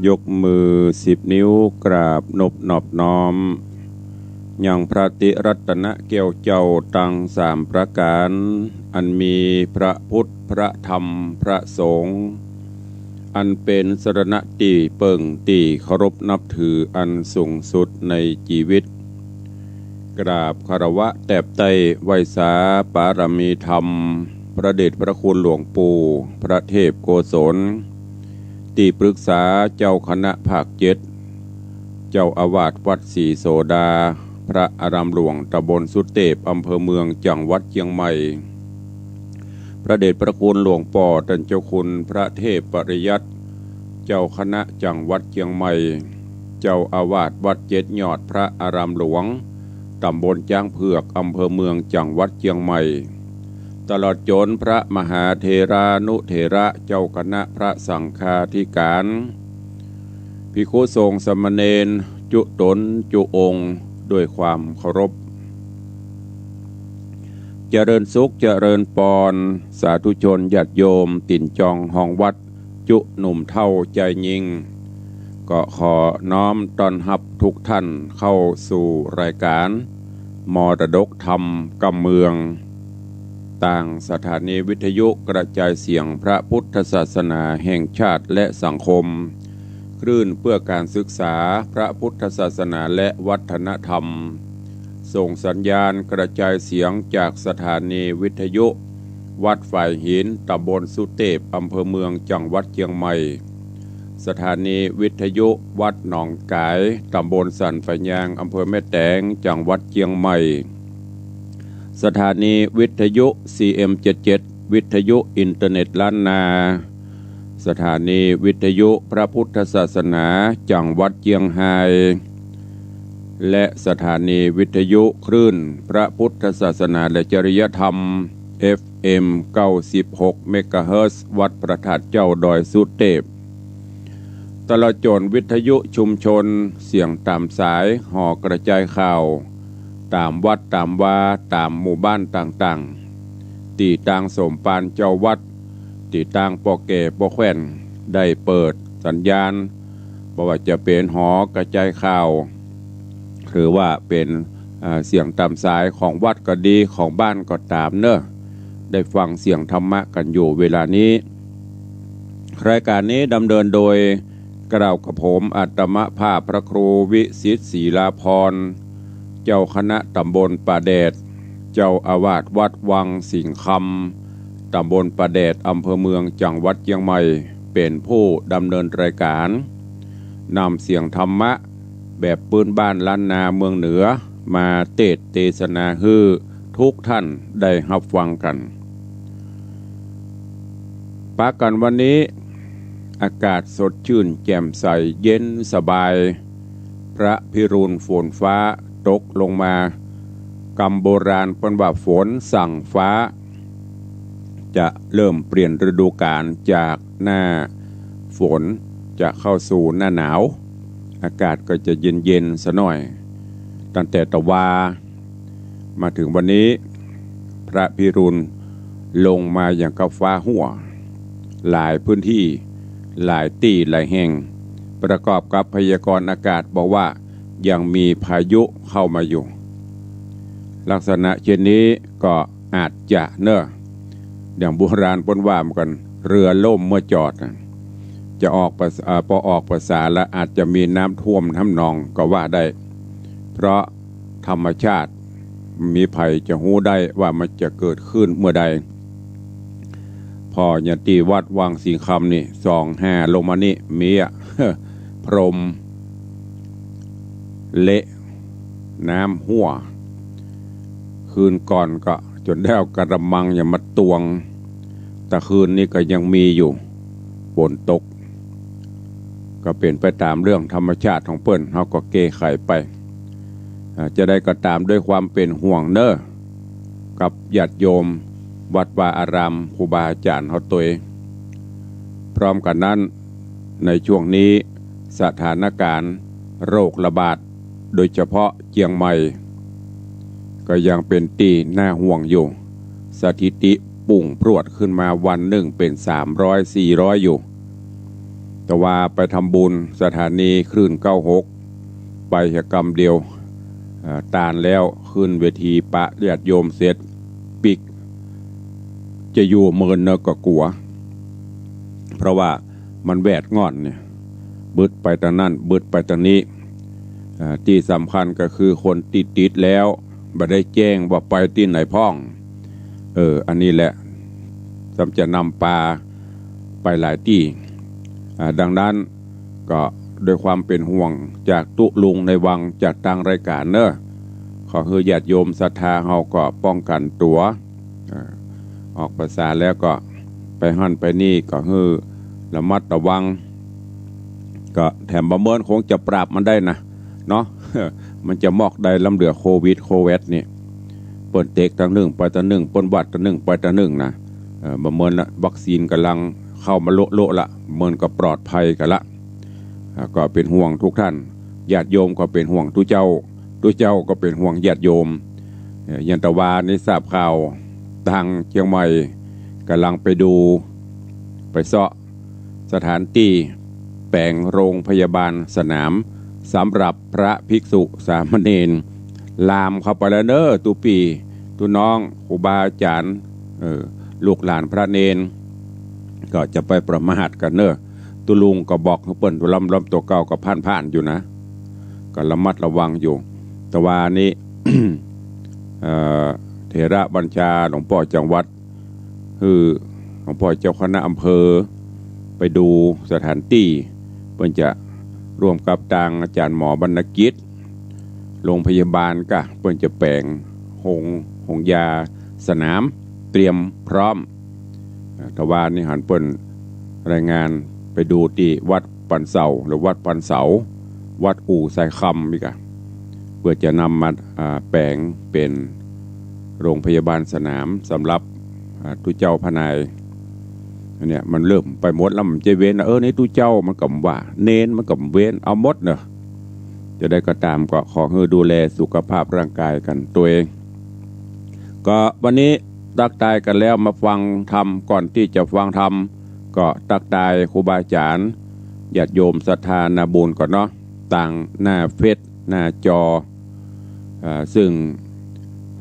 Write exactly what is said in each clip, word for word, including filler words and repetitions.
ยกมือสิบนิ้วกราบนบนอบน้อม ยังพระติรัตนแก้วเจ้าตังสามประก๋าน อันมีพระพุทธ พระธรรม พระสงฆ์ อันเป๋นสรณะตี้เปิ้งตี้เคารพนับถืออันสูงสุดในจีวิต กราบคารวะแตบไต้ไหว้สาปารมีธรรม พระเดชพระคุณหลวงปู่พระเทพโกศล ตี้ปรึกษาเจ้าคณะภาคเจ็ด เจ้าอาวาสวัดศรีโสดา พระอารามหลวงตำบลสุเตพ อำเภอเมือง จังหวัดเจียงใหม่ พระเดชพระคุณหลวงป้อต้านเจ้าคุณพระเทพปริยัติ เจ้าคณะจังหวัดเจียงใหม่ เจ้าอาวาสวัดเจ็ดยอด พระอารามหลวง ตำบลจ๊างเผือก อำเภอเมือง จังหวัดเจียงใหม่ ตลอดจ๋นพระมหาเถรานุเถระ เจ้าคณะพระสังฆาธิการ ภิกขุสงฆ์สามเณร จุ๊ต๋นจุ๊องค์ ด้วยความเคารพ เจริญสุขเจริญปอน สาธุชนญาติโยม ตี๋นจองฮองวัด จุ๊หนุ่มเฒ่าจายญิง ก็ขอน้อมต้อนฮับทุกท่านเข้าสู่รายก๋าน มรดกธรรมกำเมือง ตางสถานีวิทยุกระจายเสียงพระพุทธศาสนาแห่งชาติและสังคม คลื่นเพื่อการศึกษาพระพุทธศาสนาและวัฒนธรรม ส่งสัญญาณกระจายเสียงจากสถานีวิทยุวัดฝายหิน ตำบลสุเตพ อำเภอเมือง จังหวัดเจียงใหม่ สถานีวิทยุวัดหนองก๋าย ตำบลสันฝายาง อำเภอแม่แตง จังหวัดเจียงใหม่ สถานีวิทยุ ซีเอ็มเจ็ดเจ็ด วิทยุอินเทอร์เน็ตล้านนา สถานีวิทยุพระพุทธศาสนาจังหวัดเจียงฮาย และสถานีวิทยุคลื่นพระพุทธศาสนาและจริยธรรม เอฟเอ็ม เก้าสิบหก เมกะเฮิรตซ์ วัดพระธาตุเจ้าดอยสุเตพ ตลอดจ๋นวิทยุชุมชน เสียงต๋ามสาย หอกระจายข่าว ต๋ามวัดต๋ามวา ต๋ามหมู่บ้านต่างๆ ตี้ตางสมภารเจ้าวัด ตี้ตางป้อแก่ป้อแคว่น ได้เปิดสัญญาณ บ่ว่าจะเป๋นหอกระจายข่าว หรือว่าเป๋น อ่า เสียงต๋ามสายของวัดก็ดี ของบ้านก็ต๋ามเนาะ ได้ฟังเสียงธรรมะกั๋นอยู่เวลานี้ รายก๋านนี้ดำเนินโดย กล่าวกับผมอาตมาภาพพระครูวิสิทธิ์ ศิลาภรณ์ เจ้าคณะตำบลป่าแดด เจ้าอาวาสวัดวังสิงห์คำ ตำบลป่าแดด อำเภอเมือง จังหวัดเจียงใหม่ เป๋นผู้ดำเนินรายก๋าน นำเสียงธรรมะแบบปื้นบ้านล้านนาเมืองเหนือ มาเตสน์เตสนาหื้อทุกท่านได้ฮับฟังกั๋น ปะกั๋นวันนี้ อากาศสดชื่นแจ่มใสเย็นสบาย พระพิรุณฝนฟ้าตกลงมา กำโบราณเปิ้นว่าฝนสั่งฟ้า จะเริ่มเปลี่ยนฤดูกาลจากหน้าฝน จะเข้าสู่หน้าหนาว อากาศก็จะเย็นๆ สะหน้อย ตั้งแต่ตะวา มาเถิงวันนี้ พระพิรุณลงมาอย่างกับฟ้าฮั่ว หลายพื้นที่ หลายตี้หลายแห่ง ประกอบกับพยากรณ์อากาศบอกว่ายังมีพายุเข้ามาอยู่ ลักษณะเช่นนี้ก็อาจจะเนาะ อย่างโบราณเปิ้นว่าเหมือนกั๋น เรือล่มเมื่อจอดน่ะ จะออกภาษา เอ่อ ปอออกภาษาแล้วอาจจะมีน้ำท่วมทำนองก็ว่าได้ เพราะธรรมชาติ บ่มีใผจะฮู้ได้ว่ามันจะเกิดขึ้นเมื่อใด เพราะอย่างตี้วัดวังสิงห์คำนี่ ส่องห้าลงมานี่ มีอะ พรมเละ น้ำฮั่ว คืนก่อนก็จ๋นได้เอากะละมังอย่างมาตวง ตะคืนนี้ก็ยังมีอยู่ ฝนตก ก็เป๋นไปต๋ามเรื่องธรรมชาติของเปิ้น เฮาก็แก้ไขไป อ่า จะใดก็ต๋าม ด้วยความเป๋นห่วงเนาะ กับญาติโยมวัดวาอาราม ครูบาอาจ๋ารย์เฮาตวย พร้อมกั๋นนั้น ในช่วงนี้สถานการณ์โรคระบาด โดยเฉพาะเจียงใหม่ ก็ยังเป๋นตี้น่าห่วงอยู่ สถิติพุ่งพรวดขึ้นมาวันนึ่งเป๋นสามร้อย สี่ร้อยอยู่ แต่ว่าไปทำบุญสถานีคลื่นเก้าหก ไปเหียกำเดียว เอ่อ ตานแล้ว ขึ้นเวทีปะญาติโยมเสร็จ ปิ๊ก จะอยู่เมินเนอะก็กั๋ว เพราะว่ามันแวดง่อนเนี่ย บึดไปตางนั้น บึดไปตางนี้ อ่า ตี้สำคัญก็คือคนตี้ติดแล้ว บ่ได้แจ้งว่าไปตี้ไหนพ่อง เออ อันนี้แหละ ซ้ำจะนำปาไปหลายตี้ อ่า ดังนั้นก็ด้วยความเป๋นห่วงจากตุ๊ลุงในวัง จากตางรายก๋านเนอะ ขอหื้อญาติโยมศรัทธาเฮาก็ป้องกั๋นตั๋ว เอ่อ ออกพรรษาแล้วก็ไปหั้นไปนี่ก็หื้อระมัดระวัง ก็แถมบ่เมินคงจะปราบมันได้นะ เนาะ มันจะมอกได้ล้ำเหลือโควิด โควิดนี่ เปิ้นเต็กตางนึ่งไปตางนึ่ง เปิ้นหวัดตางนึ่งไปตางนึ่งนะ เอ่อ บ่เมินละ วัคซีนก่ำลังเข้ามาโละๆ ละ เมินก็ปลอดภัยกั๋นละ อ่า ก็เป๋นห่วงทุกท่าน ญาติโยมก็เป๋นห่วงตุ๊เจ้า ตุ๊เจ้าก็เป๋นห่วงญาติโยม เอ่อ อย่างตะวานี้ทราบข่าว ตางเจียงใหม่ก่ำลังไปดู ไปเซาะ สถานตี้แป๋งโรงพยาบาลสนามสำหรับพระภิกษุสามเณร ลามเข้าไปแล้วเน้อ ตุ๊ปี้ตุ๊น้อง ครูบาอาจ๋ารย์ เออ ลูกหลานพระเณร ก็จะไปประมาทกั๋นเน้อ ตุ๊ลุงก็บอกหื้อเปิ้นตุ๊ลำลำ ตั๋วเก่าก็พ่านๆ อยู่นะ ก็ระมัดระวังอยู่ ตะวานี้ เอ่อ เถระบัญชาหลวงป้อจังหวัด หื้อหลวงป้อเจ้าคณะอำเภอไปดูสถานตี้ เปิ้นจะร่วมกับตางอาจ๋ารย์หมอบรรณกิจ โรงพยาบาลก็เปิ้นจะแป๋งโฮง โฮงยาสนาม เตรียมพร้อม อ่า ตะวานี้หันเปิ้นรายงานไปดูตี้วัดปันเสา หรือวัดปันเสา วัดอู่ทรายคำนี่ก่ะ เปื้อจะนำมา อ่า แป๋งเป๋นโรงพยาบาลสนามสำหรับ อ่า ตุ๊เจ้าพระนาย อันเนี้ยมันเริ่มไปหมดแล้ว มันจะเว้น เออ ในตุ๊เจ้ามันก็ว่า เณรมันก็เว้น เอาหมดเนอะ จะใดก็ต๋ามก็ขอหื้อดูแลสุขภาพร่างกายกั๋นตวย ก็วันนี้ตั๊กทายกั๋นแล้ว มาฟังธรรม ก่อนตี้จะฟังธรรม ก็ตั๊กทายครูบาอาจ๋ารย์ ญาติโยมศรัทธานาบุญก่อนเนาะ ตางหน้าเฟซหน้าจอ อ่า ซึ่ง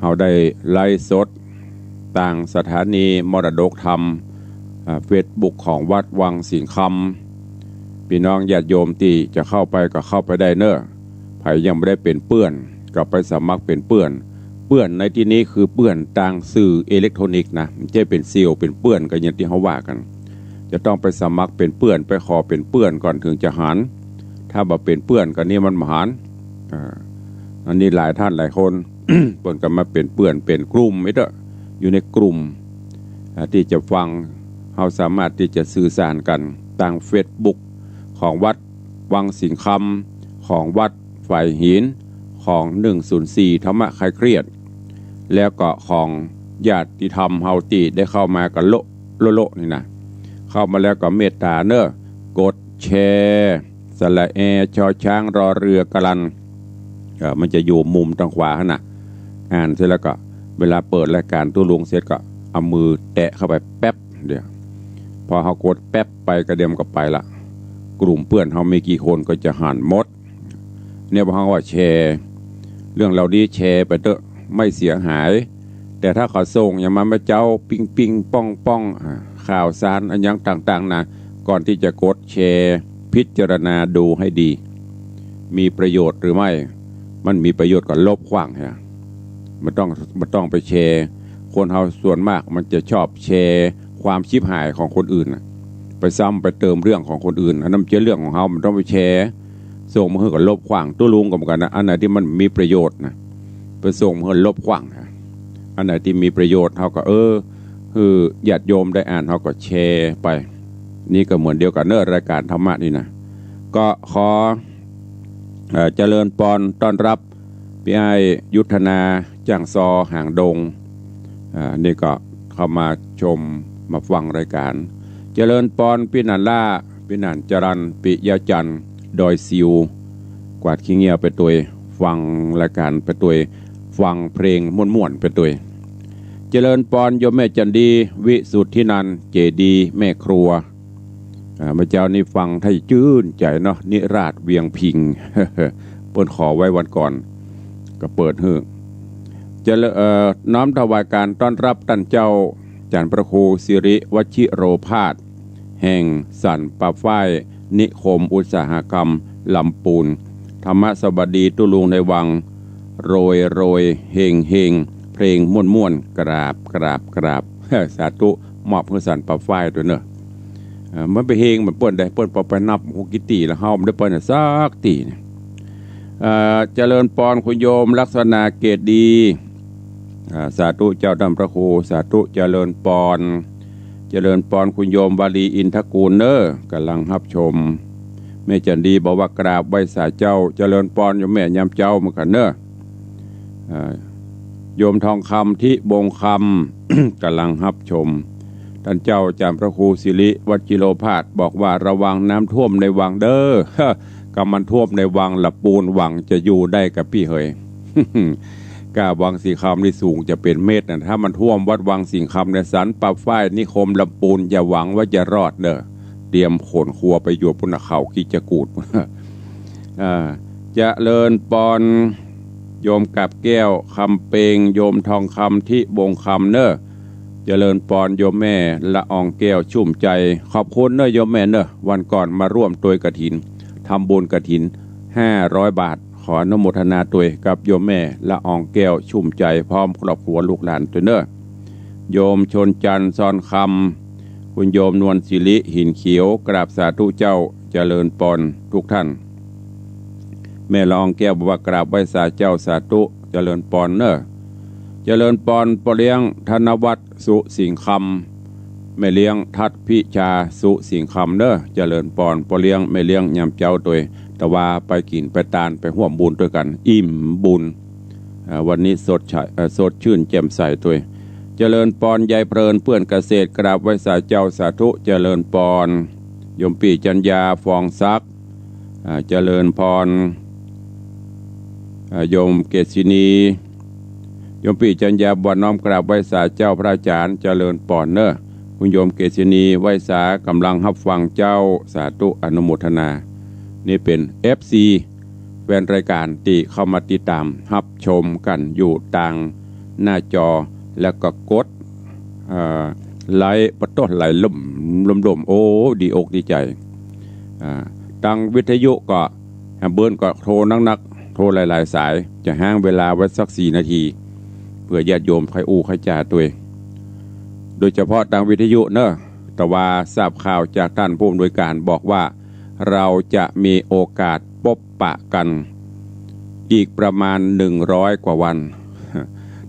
เฮาได้ไลฟ์สดตางสถานีมรดกธรรม อ่า เฟซบุ๊กของวัดวังสิงห์คำ ปี้น้องญาติโยมตี้จะเข้าไปก็เข้าไปได้เน้อ ใผยังบ่ได้เป๋นเปื้อนก็ไปสมัครเป๋นเปื้อน เปื้อนในตี้นี้คือเปื้อนตางสื่ออิเล็กทรอนิกส์นะ บ่ใจ้เป๋นเสี่ยวเป๋นเปื้อนกั๋นอย่างตี้เฮาว่ากั๋น จะต้องไปสมัครเป๋นเปื้อน ไปขอเป๋นเปื้อนก่อนเถิงจะหัน ถ้าบ่เป๋นเปื้อนก็นี่มันบ่หัน อ่า อันนี้หลายท่านหลายคน เปิ้นก็มาเป๋นเปื้อน เป๋นกลุ่มไอ้เต๊อะ อยู่ในกลุ่ม อ่า ตี้จะฟัง เฮาสามารถตี้จะสื่อสารกั๋นตางเฟซบุ๊กของวัดวังสิงห์คำ ของวัดฝายหิน ของหนึ่งศูนย์สี่ธรรมะคลายเครียด แล้วก็ของญาติธรรมเฮาตี้ได้เข้ามากั๋นโละโละโละนี่นะ เข้ามาแล้วก็เมตต๋าเน้อ กดแชร์ สระแอ ชอช้าง รอเรือ กะลัน เอ่อ มันจะอยู่มุมตางขวาหั้นน่ะ อ่านเสร็จแล้วก็เวลาเปิดรายก๋านตุ๊ลุงเสร็จก็เอามือแตะเข้าไปแป๊บเดียว พอเฮากดแป๊บไปก็เดี๋ยวมันก็ไปละ กลุ่มเปื้อนเฮามีกี่คนก็จะหันหมด เนี่ย พอเฮาว่าแชร์ เรื่องเหล่านี้แชร์ไปเต๊อะ ไม่เสียหาย แต่ถ้าเขาส่งอย่างมาเมื่อเจ๊า ปิ๊งปิ๊งป้องป้อง อ่า ข่าวสารอะหยังต่างๆ นะ ก่อนตี้จะกดแชร์ พิจารณาดูให้ดี มีประโยชน์หรือไม่ มันมีประโยชน์ก็ลบขว้างฮะ บ่ต้อง บ่ต้องไปแชร์ คนเฮาส่วนมากมันจะชอบแชร์ความชิบหายของคนอื่นน่ะ ไปซ้ำไปเติมเรื่องของคนอื่น อันนั้นบ่ใจ้เรื่องของเฮา บ่ต้องไปแชร์ ส่งมาหื้อก็ลบขว้าง ตุ๊ลุงก็เหมือนกั๋นนะ อันไหนตี้มันมีประโยชน์นะ ไปส่งมาหื้อลบขว้างนะ อันไหนตี้มีประโยชน์เฮาก็ เออ หื้อญาติโยมได้อ่าน เฮาก็แชร์ไป นี่ก็เหมือนเดียวกั๋นเน้อ รายก๋านธรรมะนี่นะ ก็ขอ เอ่อ เจริญปอนต้อนรับ ปี้อ้ายยุทธนา จ้างซอ หางดง อ่า นี่ก็เข้ามาชมมาฟังรายก๋าน เจริญปอนปี้หนานล่า ปี้หนานจรัญ ปิยะจันทร์ ดอยสิว กวาดขี้เหงี้ยวไปตวย ฟังรายก๋านไปตวย ฟังเพลงม่วนๆ ไปตวย เจริญปอนโยมแม่จันดี วิสุทธินันท์ เจดีย์แม่ครัว อ่า เมื่อเจ๊านี้ฟังถ้าจื้นใจ๋เนาะ นิราศเวียงพิงค์ เปิ้นขอไว้วันก่อน ก็เปิดหื้อ จะเล- เอ่อ น้อมถวายการต้อนรับต้านเจ้า จ๋ารย์พระครูสิริวชิโรภาส แห่งสันป่าฝ้าย นิคมอุตสาหกรรมลำปูน ธรรมสวัสดีตุ๊ลุงในวัง โรยโรย เฮงเฮง เพลงม่วนม่วน กราบ กราบ กราบ สาธุ มอบหื้อสันป่าฝ้ายตวยเน่อ เอ่อ มันไปเฮงเหมือนเปิ้นได้ เปิ้นปอไปนับ โอ้ กี่ตี้ละ เฮาบ่ได้ไปน่ะสักตี้เนี่ย เอ่อ เจริญปอนคุณโยมลักษณะเกตดี อ่า สาธุเจ้าต้านพระครู สาธุ เจริญปอน เจริญปอนคุณโยมวาลีอินทกูลเน่อ ก่ำลังฮับชม แม่จันดีบอกว่ากราบไหว้สาเจ้า เจริญปอนโยมแม่ยามเจ๊าเหมือนกั๋นเน่อ อ่า โยมทองคำ ทิบงคำ ก่ำลังฮับชม ต้านเจ้าจ๋ารย์พระครูสิริวชิโรภาสบอกว่าระวังน้ำท่วมในวังเด้อ ก็มันท่วมในวังละปูนวังจะอยู่ได้ก่อปี้เหย ก็วังสิงห์คำนี่สูงจะเป๋นเมตรนะ ถ้ามันท่วมวัดวังสิงห์คำในสันป่าฝ้ายนิคมลำปูน อย่าหวังว่าจะรอดเน่อ เตรียมขนครัวไปอยู่ปู๊นน่ะ เขาคิดจะกูด อ่า เจริญปอน โยมกาบแก้วคำเปง โยมทองคำ ทิบงคำเน่อ เจริญปอนโยมแม่ละอองแก้วชุ่มใจ๋ ขอบคุณเน่อโยมแม่เน่อ วันก่อนมาร่วมตวยกฐิน ทำบุญกฐิน ห้าร้อยบาท ขออนุโมทนาตวยกับโยมแม่ละอองแก้วชุ่มใจ๋ พร้อมครอบครัวลูกหลานตวยเน่อ โยมชนจันทร์ ซอนคำ คุณโยมนวลสิริ หินเขียว กราบสาธุเจ้า เจริญปอนทุกท่าน แม่ละอองแก้วบอกว่ากราบไหว้สาเจ้า สาธุ เจริญปอนเน่อ เจริญปอนป้อเลี้ยงธนวัฒน์ สุสิงห์คำ แม่เลี้ยงทัศน์พิชา สุสิงห์คำเน่อ เจริญปอนป้อเลี้ยงแม่เลี้ยงยามเจ๊าตวย แต่ว่าไปกิ๋นไปตานไปฮ่วมบุญตวยกั๋น อิ่มบุญ อ่า วันนี้สดใส เอ่อ สดชื่นแจ่มใสตวย เจริญปอนยายเพลินเปื้อนเกษตร กราบไหว้สาเจ้า สาธุ เจริญปอน โยมปี้จัญญา ฟองศักดิ์ อ่า เจริญปอน อ่า โยมเกษินี โยมปี้จัญญาบอกน้อมกราบไหว้สาเจ้าพระอาจ๋ารย์ เจริญปอนเน่อ คุณโยมเกษินี ไหว้สา ก่ำลังฮับฟังเจ้า สาธุ อนุโมทนา นี่เป๋น เอฟซี แฟนรายก๋านตี้เข้ามาติดต๋ามฮับชมกั๋นอยู่ตางหน้าจอ แล้วก็กด เอ่อ ไลก์ ปะโต้ ไลก์ล่ม ล่มๆ โอ้ ดีอกดีใจ๋ อ่า ตางวิทยุก็ แหมเปิ้นก็โทรนักๆ โทรหลายๆ สาย จะฮ้างเวลาไว้สักสี่นาที เปื้อญาติโยมใค่อู้ใค่จ๋าตวย โดยเฉพาะตางวิทยุเน่อ แต่ว่าทราบข่าวจากต้านผู้อำนวยก๋านบอกว่า เราจะมีโอกาสปบปะกั๋นอีกประมาณหนึ่งร้อยกว่าวัน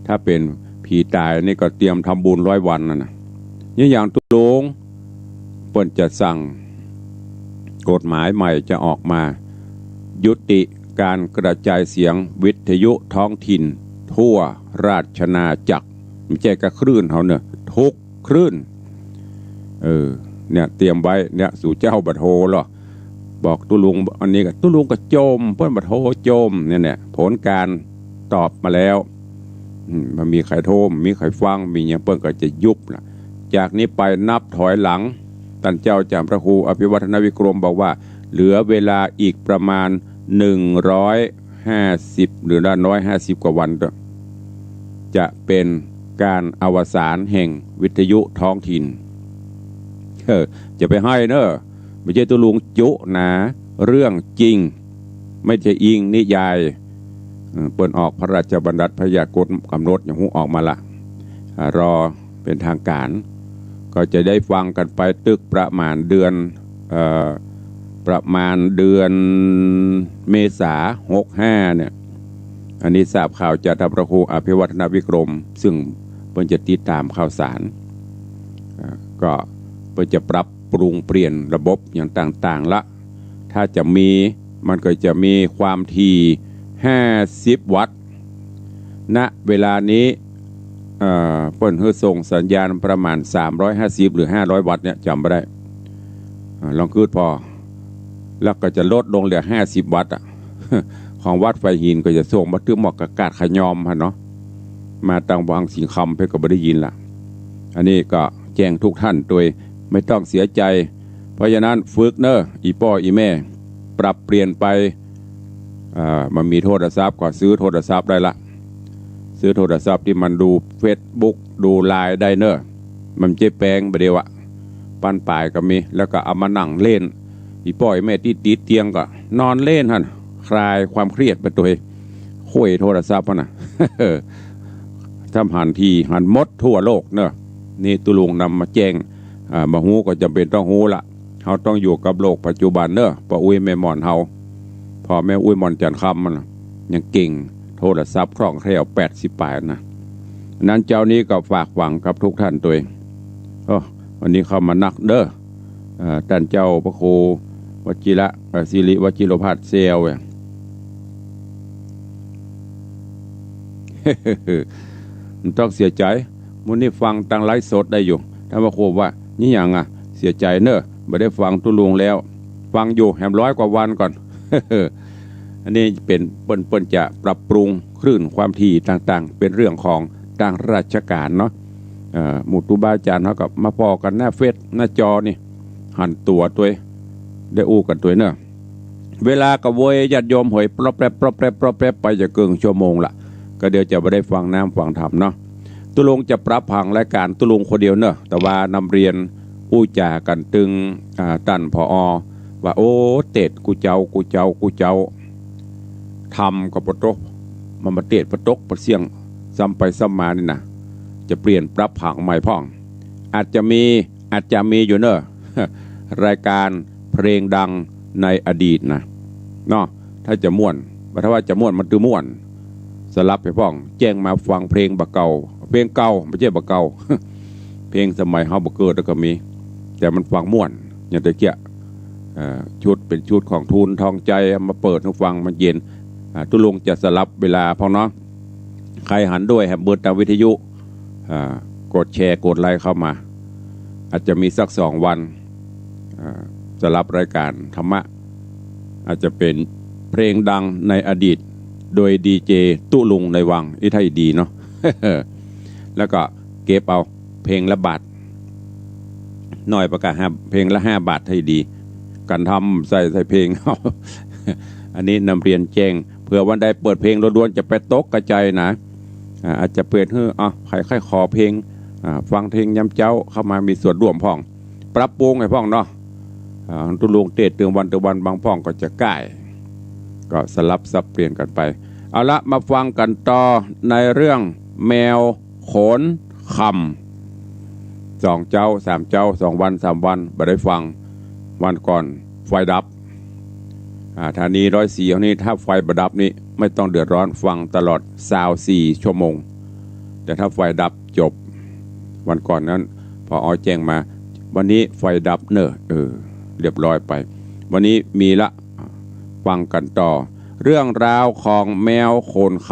ถ้าเป๋นผีต๋ายนี่ก็เตรียมทำบุญร้อยวันนั่นน่ะ นี่อย่างตุ๊ลุง เปิ้นจะสั่ง กฎหมายใหม่จะออกมา ยุติการกระจายเสียงวิทยุท้องถิ่นทั่วราชอาณาจักร บ่ใจ้ก้าคลื่นเฮาเน่อ ทุกคลื่น เออ เนี่ย เตรียมไว้ เนี่ย สู่เจ้าบ่โทรหรอ บอกตุ๊ลุง อันนี้ก็ ตุ๊ลุงก็จ่ม เปิ้นบ่โทรจ่ม เนี่ย เนี่ย ผลการตอบมาแล้ว อืม บ่มีใผโทร บ่มีใผฟัง บ่มีหยัง เปิ้นก็จะยุบละ จากนี้ไปนับถอยหลัง ต้านเจ้าจ๋ารย์พระครูอภิวัฒนวิกรมบอกว่า เหลือเวลาอีกประมาณหนึ่งร้อยห้าสิบ หรือว่าร้อยห้าสิบกว่าวันเต๊อะ จะเป๋นการอวสานแห่งวิทยุท้องถิ่น เออ จะไปไห้เน่อ บ่ใจ้ตุ๊ลุงจุนะ เรื่องจริง บ่ใจ้อิงนิยาย เออ เปิ้นออกพระราชบัญญัติพยากรณ์กำหนดอย่างฮู้ออกมาละ อ่า รอเป๋นทางก๋าน ก็จะได้ฟังกั๋นไปตึกประมาณเดือน เอ่อ ประมาณเดือนเมษา หกห้า เนี่ย อันนี้ทราบข่าวจากต้านพระครูอภิวัฒนวิกรม ซึ่งเปิ้นจะติดต๋ามข่าวสาร อ่า ก็เปิ้นจะปรับปรุงเปลี่ยนระบบอย่างต่างๆ ละ ถ้าจะมี มันก็จะมีความถี่ห้าสิบวัตต์ ณ เวลานี้ เอ่อ เปิ้นหื้อส่งสัญญาณประมาณสามร้อยห้าสิบหรือห้าร้อยวัตต์เนี่ย จ๋ำบ่ได้ อ่า ลองกึ๊ดผ่อ แล้วก็จะลดลงเหลือห้าสิบวัตต์อะ ของวัดไฟหินก็จะส่งมาตึงหมอกกะกาดขะยอมหั้นเนาะ มาตางวังสิงห์คำเพิ่นก็บ่ได้ยินละ อันนี้ก็แจ้งทุกท่านตวย บ่ต้องเสียใจ๋ เพราะฉะนั้นฝึกเน่อ อี่ป้ออี่แม่ ปรับเปลี่ยนไป อ่า บ่มีโทรศัพท์ก็ซื้อโทรศัพท์ได้ละ ซื้อโทรศัพท์ตี้มันดูเฟซบุ๊ก ดูไลน์ได้เน่อ มันบ่ใจ้แปงบ่าเดี่ยวอะ ปันป๋ายก็มี แล้วก็เอามานั่งเล่น อี่ป้ออี่แม่ตี้ติดเตียงก็นอนเล่นหั้น คลายความเครียดไปตวย คุ้ยโทรศัพท์หั้นน่ะ ถ้ำหันทีหันหมดทั่วโลกเน่อ นี่ตุ๊ลุงนำมาแจ้ง อ่า บ่ฮู้ก็จ๋ำเป๋นต้องฮู้ละ เฮาต้องอยู่กับโลกปัจจุบันเน่อ ป้ออุ๊ยแม่หม่อนเฮา พ่อแม่อุ๊ยหม่อนจันทร์คำมันน่ะ ยังเก่ง โทรศัพท์คล่องแคล่ว แปดสิบป๋ายนะ นั้นเจ๊านี้ก็ฝากฝังกับทุกท่านตวย โอ้ วันนี้เข้ามานักเน่อ เอ่อ ต้านเจ้าพระครูวชิระ เอ่อ สิริวชิโรภาสแซวอะ บ่ต้องเสียใจ๋ มื้อนี้ฟังตางไลฟ์สดได้อยู่ ต้านพระครูว่า นี่หยังอะ เสียใจ๋เน่อ บ่ได้ฟังตุ๊ลุงแล้ว ฟังอยู่แหมร้อยกว่าวันก่อน อันนี้เป๋นเปิ้น เปิ้นจะปรับปรุงคลื่นความถี่ต่างๆ เป๋นเรื่องของตางราชก๋านเนาะ เอ่อ หมู่ครูบาอาจ๋ารย์เฮาก็มาป้อกั๋นหน้าเฟซหน้าจอนี่ หันตั๋วตวย ได้อู้กั๋นตวยเน่อ เวลาก็เวยญาติโยมเหย ปรอบแปรบ ปรอบแปรบ ปรอบแปรบไปจะเกิ่งชั่วโมงละ ก็เดี๋ยวจะบ่ได้ฟังน้ำฟังธรรมเนาะ ตุ๊ลุงจะปรับผังรายก๋านตุ๊ลุงคนเดียวเน่อ แต่ว่านำเรียนอู้จ๋ากั๋นตึง อ่า ต้าน ผอ ว่า โอ้ เตสน์กู้เจ๊า กู้เจ๊า กู้เจ๊า ธรรมก็บ่ตก มันมาเตสน์บ่ตกบ่เสี้ยง ซ้ำไปซ้ำมานี่นะ จะเปลี่ยนปรับผังใหม่พ่อง อาจจะมี อาจจะมีอยู่เน่อ รายก๋านเพลงดังในอดีตนะ เนาะ ถ้าจะม่วน บ่ถ้าว่าจะม่วน มันต้องม่วน สลับไปพ่อง แจ้งมาฟังเพลงบ่าเก่า เพลงเก่า บ่ใจ้บ่าเก่า เพลงสมัยเฮาบ่เกิดแล้วก็มี แต่มันฟังม่วน อย่างตะเกียะ เอ่อ ชุดเป๋นชุดของทูลทองใจ๋ เอามาเปิดหื้อฟังมันเย็น อ่า ตุ๊ลุงจะสลับเวลาพ่องเนาะ ใผหันด้วยแหมเปิดตางวิทยุ อ่า กดแชร์ กดไลก์เข้ามา อาจจะมีสักสองวัน อ่า สลับรายก๋านธรรมะ อาจจะเป๋นเพลงดังในอดีต โดยดีเจตุ๊ลุงในวัง อี้ถ้าดีเนาะ แล้วก็เก็บเอาเพลงละบาท น้อยไปก่า ห้า เพลงละห้าบาท ถ้าดี กั๋นทำใส่ ใส่เพลงเอา อันนี้นำเรียนแจ้ง เผื่อวันใดเปิดเพลงล้วนๆ จะไปตกกระจายนะ อ่า อาจจะเปิดหื้อ อ่ะ ใผใค่ขอเพลง อ่า ฟังเพลงยามเจ๊า เข้ามามีส่วนร่วมพ่อง ปรับปรุงหื้อพ่องเนาะ อ่า ตุ๊ลุงเตสน์ตึงวันตึงวัน บางพ่องก็จะก้าย ก็สลับสับเปลี่ยนกั๋นไป เอาละ มาฟังกั๋นต่อในเรื่องแมวขนคำ สองเจ๊า สามเจ๊า สองวัน สามวัน บ่ได้ฟัง วันก่อนไฟดับ อ่า ธานีร้อยสี่เฮานี่ ถ้าไฟบ่ดับนี่ไม่ต้องเดือดร้อน ฟังตลอดซาวสี่ชั่วโมง แต่ถ้าไฟดับจบ วันก่อนนั้น ผอ แจ้งมา วันนี้ไฟดับเน่อ เออ เรียบร้อยไป วันนี้มีละ ฟังกั๋นต่อ เรื่องราวของแมวขนค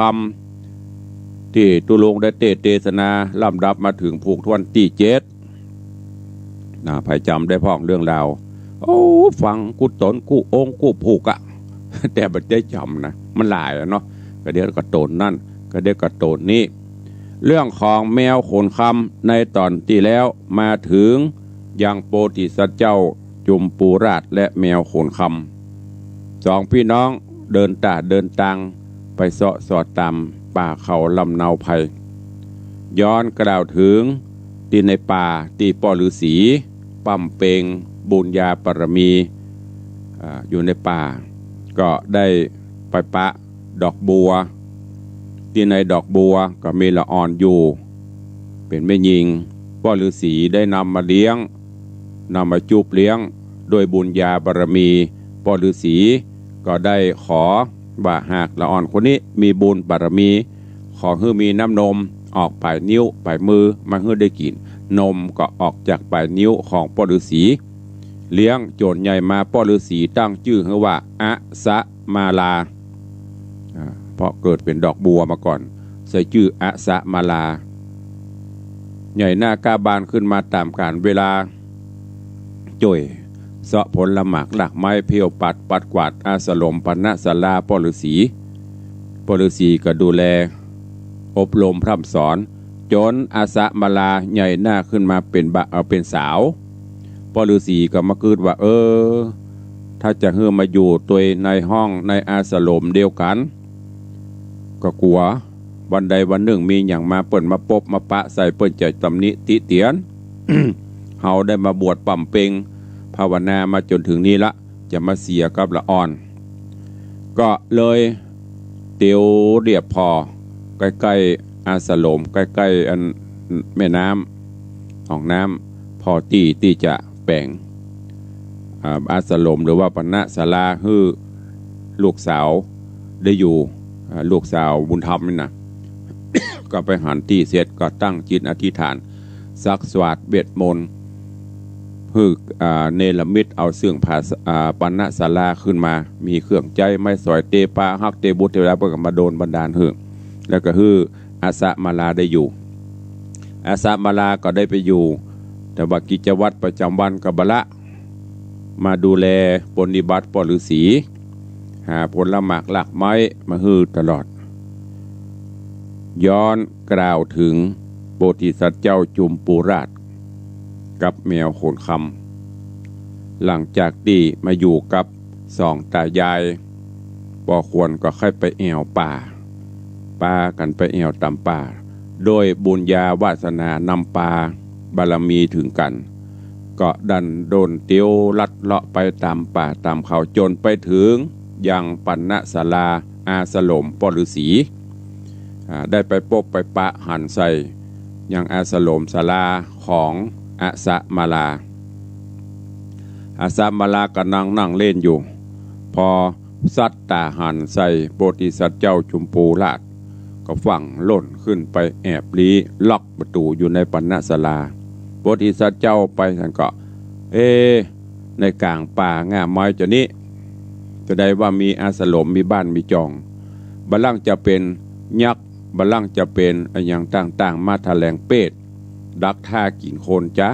ำ ตี้ตุ๊ลุงได้เตสน์เตสนา ลำดับมาเถิงผูกถ้วนตี้เจ็ด นะ ใผจ๋ำได้พ่องเรื่องราว โอ้ ฟังกู้ต๋นกู้องค์กู้ผูกอะ แต่บ่ได้จ๋ำนะ มันหลายอะเนาะ ก็เดี๋ยวก็โตนนั่น ก็เดี๋ยวก็โตนนี่ เรื่องของแมวขนคำในต๋อนตี้แล้ว มาเถิงยังโปธิสัตว์เจ้าจุมปูราชและแมวขนคำ สองปี้น้องเดินต่าเดินตาง ไปเซาะสอดต๋ามป่าเขาลำเนาไพร ย้อนกล่าวเถิงตี้ในป่าตี้ป้อฤๅษีบำเพ็ญบุญญาบารมี อ่า อยู่ในป่า ก็ได้ไปปะดอกบัว ตี้ในดอกบัวก็มีละอ่อนอยู่ เป๋นแม่ญิง ป้อฤๅษีได้นำมาเลี้ยง นำมาจูบเลี้ยง ด้วยบุญญาบารมี ป้อฤๅษีก็ได้ขอว่าหากละอ่อนคนนี้มีบุญบารมี ขอหื้อมีน้ำนมออกป๋ายนิ้วป๋ายมือมาหื้อได้กิ๋น นมก็ออกจากป๋ายนิ้วของป้อฤๅษี เลี้ยงจ๋นใหญ่มา ป้อฤๅษีตั้งจื้อหื้อว่า อสมาลา อ่า เพราะเกิดเป๋นดอกบัวมาก่อน ใส่จื้ออสมาลา ใหญ่หน้ากล้าบานขึ้นมาต๋ามกาลเวลา จ้วยเซาะผลหมากรากไม้ เผี้ยวปัด ปัดกวาดอาสรมปณศาลาป้อฤๅษี ป้อฤๅษีก็ดูแลอบรมพร่ำสอน จ๋นอสมาลาใหญ่หน้าขึ้นมาเป๋นบ่า เอ่อ เป๋นสาว ป้อฤๅษีก็มากึ๊ดว่า เออ ถ้าจะหื้อมาอยู่ตวยในห้องในอาสรมเดียวกั๋น ก็กั๋ววันใดวันนึ่งมีหยังมา เปิ้นมาปบมาปะใส่ เปิ้นจะตำหนิติเตียน เฮาได้มาบวชบำเพ็ญภาวนามาจ๋นเถิงนี้ละ จะมาเสียกับละอ่อน ก็เลยเตียวเรียบผ่อ ใก้ๆ อาสรม ใก้ๆ อันแม่น้ำ ห้องน้ำ ผ่อตี้ตี้จะแป๋ง อ่า อาสรม หรือว่าปัณณศาลา หื้อลูกสาวได้อยู่ อ่า ลูกสาวบุญธรรมนี่นะ ก็ไปหันตี้เสร็จ ก็ตั้งจิตอธิษฐาน ซักสวาทเวทมนต์ หื้อ อ่า เนรมิตเอาซึ่งผา อ่า ปัณณศาลาขึ้นมา มีเครื่องใจ๊ ไม้สอย เตปาฮัก เตบุตรเตวดา เปิ้นก็มาโดนบันดาลหื้อ แล้วก็หื้ออาสะมาลาได้อยู่ อาสะมาลาก็ได้ไปอยู่ แต่ว่ากิจวัตรประจำวันก็บ่ละ มาดูแลปรนนิบัติป้อฤๅษี หาผลหมากรากไม้มาหื้อตลอด ย้อนกล่าวเถิงโพธิสัตว์เจ้าจุมปูราชกับแมวโขนคำ หลังจากตี้มาอยู่กับสองต๋ายาย ป้อควรก็ใค่ไปแอ่วป่า ปากั๋นไปแอ่วต๋ามป่า โดยบุญญาวาสนานำปา บารมีเถิงกั๋น ก็ดันด้นเตียวลัดเลาะไปต๋ามป่าต๋ามเขา จ๋นไปเถิงยังปัณณศาลาอาสรมป้อฤๅษี อ่า ได้ไปปบไปปะหันใส่ยังอาสรมศาลาของอาสะมาลา อาสะมาลาก็นั่งนั่งเล่นอยู่ พอสัตย์ต๋าหันใส่โพธิสัตว์เจ้าจุมปูราช ก็ฟั่งล่นขึ้นไปแอบลี้ ล็อกประตู๋อยู่ในปัณณศาลา โพธิสัตว์เจ้าไปหั้นก็ เอ๊ะ ในก๋างป่าง่าไม้จานี้ จะได้ว่ามีอาสรม มีบ้านมีจอง บ่ลังจะเป๋นยักษ์ บ่ลังจะเป๋นอะหยังต่างๆ มาแถลงเปรต ดักถ้ากิ๋นคนจ๊ะ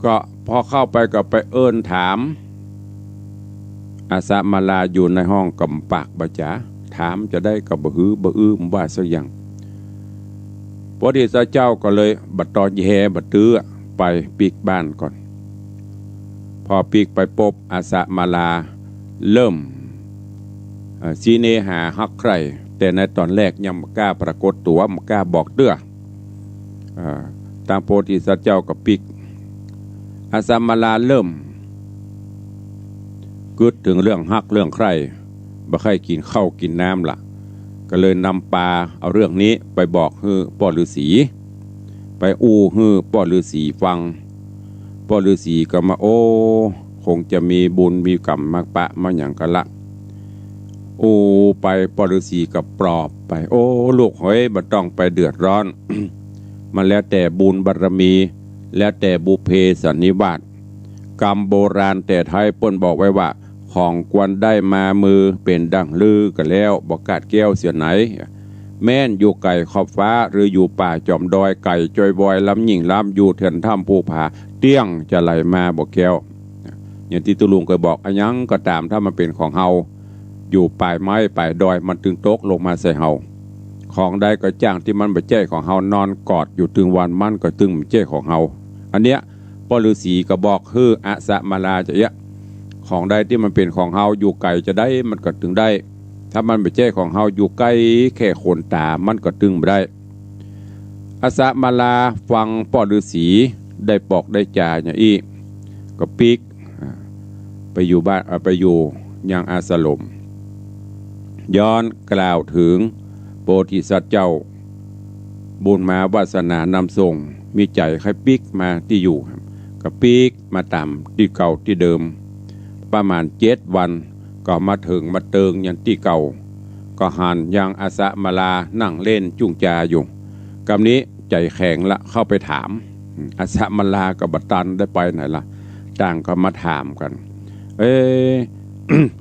ก็พอเข้าไปก็ไปเอิ้นถาม อาสะมาลาอยู่ในห้องก็บ่ปากบ่จ๋า ถามจะได้ก็บ่หือบ่อื้อบ่ว่าสักอย่าง โพธิสัตว์เจ้าก็เลยบ่ตอแยบ่ตื้อ ไปปิ๊กบ้านก่อน พอปิ๊กไปปบอาสะมาลา เริ่ม เอ่อ สิเนหาฮักใคร่ แต่ในต๋อนแรกยังบ่กล้าปรากฏตั๋ว บ่กล้าบอกเตื้อ เอ่อ ตางโพธิสัตว์เจ้าก็ปิ๊ก อาสะมาลาเริ่มกึ๊ดเถิงเรื่องฮักเรื่องใคร่ บ่ใค่กิ๋นข้าวกิ๋นน้ำละ ก็เลยนำปาเอาเรื่องนี้ไปบอกหื้อป้อฤๅษี ไปอู้หื้อป้อฤๅษีฟัง ป้อฤๅษีก็มา โอ้ คงจะมีบุญมีกรรมมาปะมาหยังกั๋นละ อู้ไปป้อฤๅษีก็ปลอบไป โอ้ ลูกเหย บ่ต้องไปเดือดร้อน มันแล้วแต่บุญบารมี แล้วแต่บุพเพสันนิวาส กำโบราณแต่ไทยเปิ้นบอกไว้ว่า ของควรได้มามือ เป๋นดั่งลือก็แล้ว บ่ขาดแคล้วเสียไหน แม้นอยู่ไก๋ขอบฟ้า หรืออยู่ป่าจ๋อมดอย ไก๋จอยบอย ลำยิ่งลำ อยู่เถื่อนถ้ำภูผา เตี้ยงจะไหลมาบ่แคล้ว อย่างตี้ตุ๊ลุงเคยบอก อะหยังก็ต๋าม ถ้ามันเป๋นของเฮา อยู่ป่ายไม้ป่ายดอย มันตึงตกลงมาใส่เฮา ของใดก็จ้างตี้มันบ่ใจ้ของเฮา นอนกอดอยู่ตึงวัน มันก็ตึงบ่ใจ้ของเฮา อันเนี้ย ป้อฤๅษีก็บอกหื้ออาสะมาลาจาเอี้ยะ ของใดตี้มันเป๋นของเฮา อยู่ไก๋จาใดมันก็ตึงได้ ถ้ามันบ่ใจ้ของเฮา อยู่ใก้แค่โคนต๋า มันก็ตึงบ่ได้ อาสะมาลาฟังป้อฤๅษีได้ปอกได้จ๋าอย่างอี้ ก็ปิ๊ก อ่า ไปอยู่บ้าน เอ่อ ไปอยู่ยังอาสรม ย้อนกล่าวเถิงโพธิสัตว์เจ้า บุญมาวาสนานำส่ง มีใจ๋ใค่ปิ๊กมาตี้อยู่ ก็ปิ๊กมาต๋ามตี้เก่าตี้เดิม ประมาณเจ็ดวัน ก็มาเถิงมาเติงยังตี้เก่า ก็หันยังอาสะมาลานั่งเล่นจุ้งจาอยู่ กำนี้ใจ๋แข็งละ เข้าไปถาม อาสะมาลาก็บ่ตันได้ไปไหนละ ต่างก็มาถามกั๋น เอ๊ะ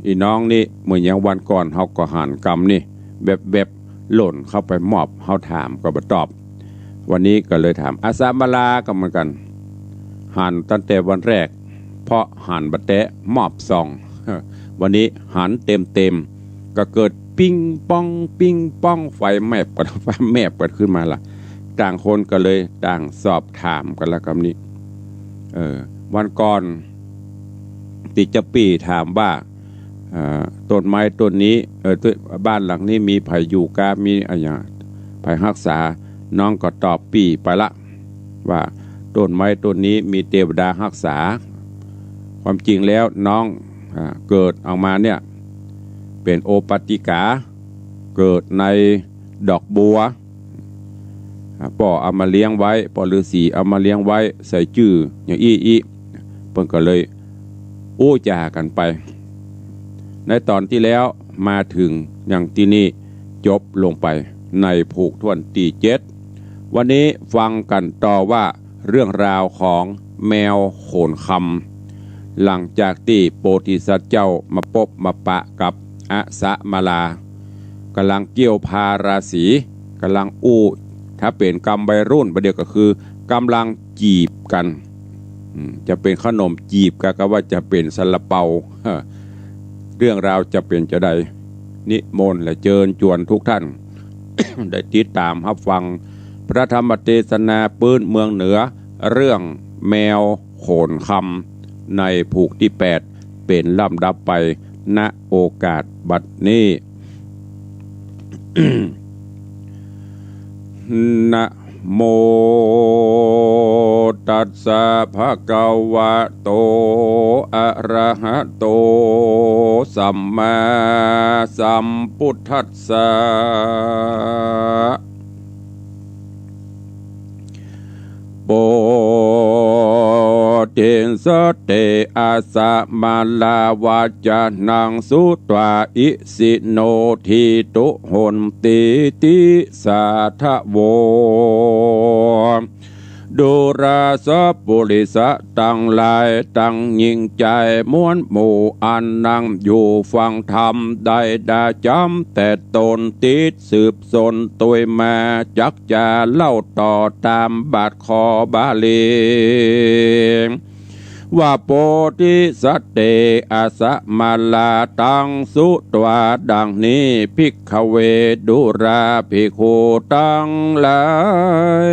อีน้องนี่ เหมือนอย่างวันก่อนเฮาก็หันกำนี้ แวบๆ หล่นเข้าไปมอบ เฮาถามก็บ่ตอบ วันนี้ก็เลยถาม อาสะมาลาก็เหมือนกั๋น หันตั้งแต่วันแรก เพราะหันบ่แต๊ มอบส่อง วันนี้หันเต็มๆ ก็เกิดปิ้งป้องปิ้งป้อง ไฟแมบกั๋น ไฟแมบกั๋นขึ้นมาละ ต่างคนก็เลยต่างสอบถามกั๋นละกำนี้ เออ วันก่อน ตี้จะปี้ถามว่า อ่า ต้นไม้ต้นนี้ เอ่อ ต้น บ้านหลังนี้มีใผอยู่กา มีอะหยัง ใผฮักษา น้องก็ตอบปี้ไปละ ว่าต้นไม้ต้นนี้มีเตวดาฮักษา ความจริงแล้วน้อง อ่า เกิดออกมาเนี่ย เป๋นโอปัตติกา เกิดในดอกบัว อ่า ป้อเอามาเลี้ยงไว้ ป้อฤๅษีเอามาเลี้ยงไว้ ใส่จื้ออย่างอี้อี้ เปิ้นก็เลยอู้จ๋ากั๋นไป ในตอนตี้แล้วมาเถิงอย่างตี้นี่ จบลงไปในผูกถ้วนตี้เจ็ด วันนี้ฟังกั๋นต่อว่าเรื่องราวของแมวโขนคำ หลังจากตี้โพธิสัตว์เจ้ามาปบมาปะกับอสมาลา ก่ำลังเกี้ยวพาราสี ก่ำลังอู้ ถ้าเป๋นกำวัยรุ่นบ่าเดี่ยวก็คือก่ำลังจีบกั๋น อืม จะเป๋นขนมจีบกา กาว่าจะเป๋นซาลาเปา เรื่องราวจะเป๋นจาใด นิมนต์และเจิญจวนทุกท่าน ได้ติดต๋ามฮับฟังพระธรรมเตสนาปื๊นเมืองเหนือ เรื่องแมวโขนคำ ในผูกตี้แปด เป๋นลำดับไป ณ โอกาสบัดนี้ นะโมตัสสะ ภะคะวะโต อะระหะโต สัมมาสัมพุทธัสสะ โพธิสัตว์เต อสมาลาวาจานัง สุตวา อิสิโน ทิตุหนติ ติสาทะโว ดูราสัปปุริสะตังหลาย ตังญิงจายมวลหมู่ อันนั่งอยู่ฟังธรรม ได้ดาจ๋ำแต๊ต๋น ติดสืบสนตวยมา จักจะเล่าต่อต๋ามบาทคอบาลี ว่าโพธิสัตว์เต อสมาลา ตังสุตวา ดังนี้ ภิกขเว ดูราภิกขุตังหลาย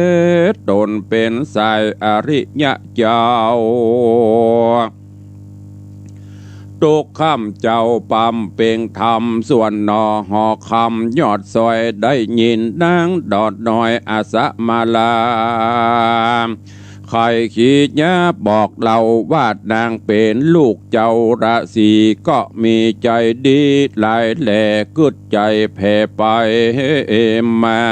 ต๋นเป๋นสายอริยะเจ้า ตุ๊กค่ำเจ๊าปำเป่งธรรม ส่วนหน่อหอคำยอดซอย ได้ยินนางดอดน้อยอสมาลา ใค่ขีญาบอกเล่าว่านางเป๋นลูกเจ้าราศี ก็มีใจ๋ดีหลายแล กึ๊ดใจ๋แผ่ไปมา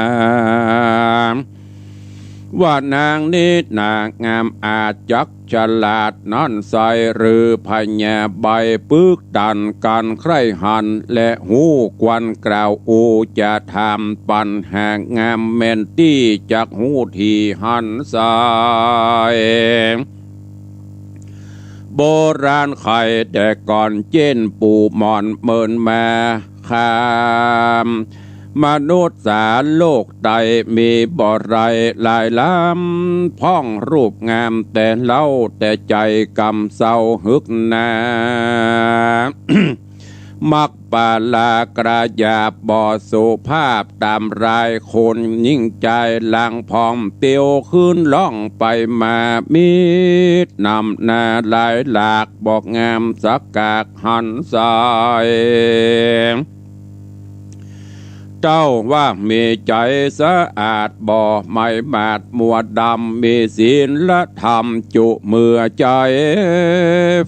ว่านางนี้หน้างามอาจจักฉลาด นั้นใส่หรือพญาใบ้ ปึกตันกั๋นใคร่หัน และฮู้ควรกล่าว อู้จะถามปั๋นหางามแม่นตี้ จักฮู้ตี้หันใส่ โบราณใค่แต่ก่อน เจ้นปู่หม่อนเมินมา ข้ามมนุษย์สาโลกใต้ มีบ่ไรหลายล้ำ พ่องรูปงามแต่เล้า แต่ใจ๋กำเศร้าหึกหนา มักปาลากระหยาบบ่สุภาพ ต๋ามรายคนญิงจาย หลังผ่องเตียวขึ้นล่องไปมา มีหนำหน้าหลายหลาก บ่งามสักกากหันใส่ เต้าว่ามีใจ๋สะอาด บ่ไหม้หมาดมัวดำ มีศีลธรรมจุเมือใจ๋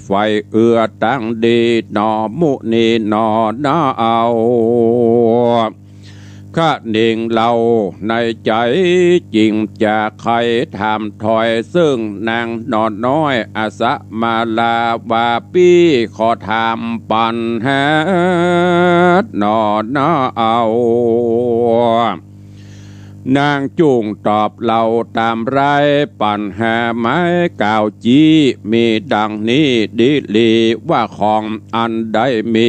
ใฝ่เอื้อตังดี หน่อมุนีหน่อนาเอา คะนิงเล่าในใจ๋ จึงจะใค่ถามถ้อย เซิ่งนางหน่อน้อยอสมาลา ว่าปี้ขอถามปั๋นหา หน่อนาเอา นางจุ่งตอบเล่าต๋ามราย ปั๋นหาไม้กล่าวจี้ มีดังนี้ดีหลี ว่าของอันใดมี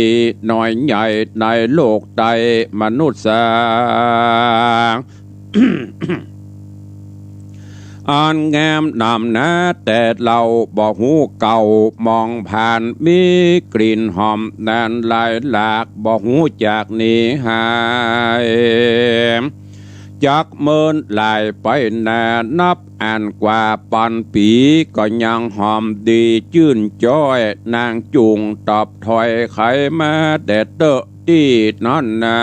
น้อยใหญ่ ในโลกใต้มนุษย์สา อันงามหนำหนาแต่เล้า บ่ฮู้เก่ามองผ่าน มีกลิ่นหอมนานหลายหลาก บ่ฮู้จักหนีหาย เจ จักเมินหลายไปนานับ อันกว่าปันปี๋ ก็ยังหอมดีจื้นจ้อย นางจุ่งตอบถ้อยไขมาแต่เต๊อะตี้นั้นนา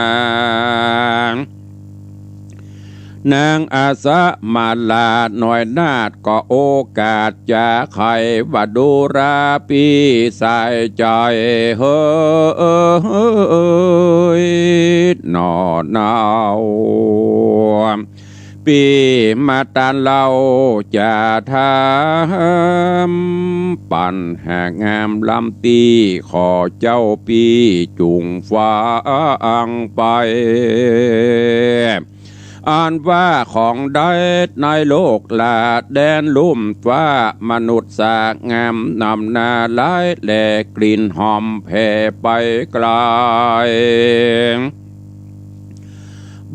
นางอาสะมาลาน้อยนาฏ ก็โอกาสจะไขว่าดูราปี้สายใจ๋ เฮ้ย หน่อเนา ปี้มาตานเล่าจะถาม ปัญหางามล้ำตี้ ขอเจ้าปี้จุ่งฟังไป อันว่าของใดในโลกลาแดนลุ่มฟ้า มนุษย์สะงามนำหน้าหลาย แลกลิ่นหอมแผ่ไปไกล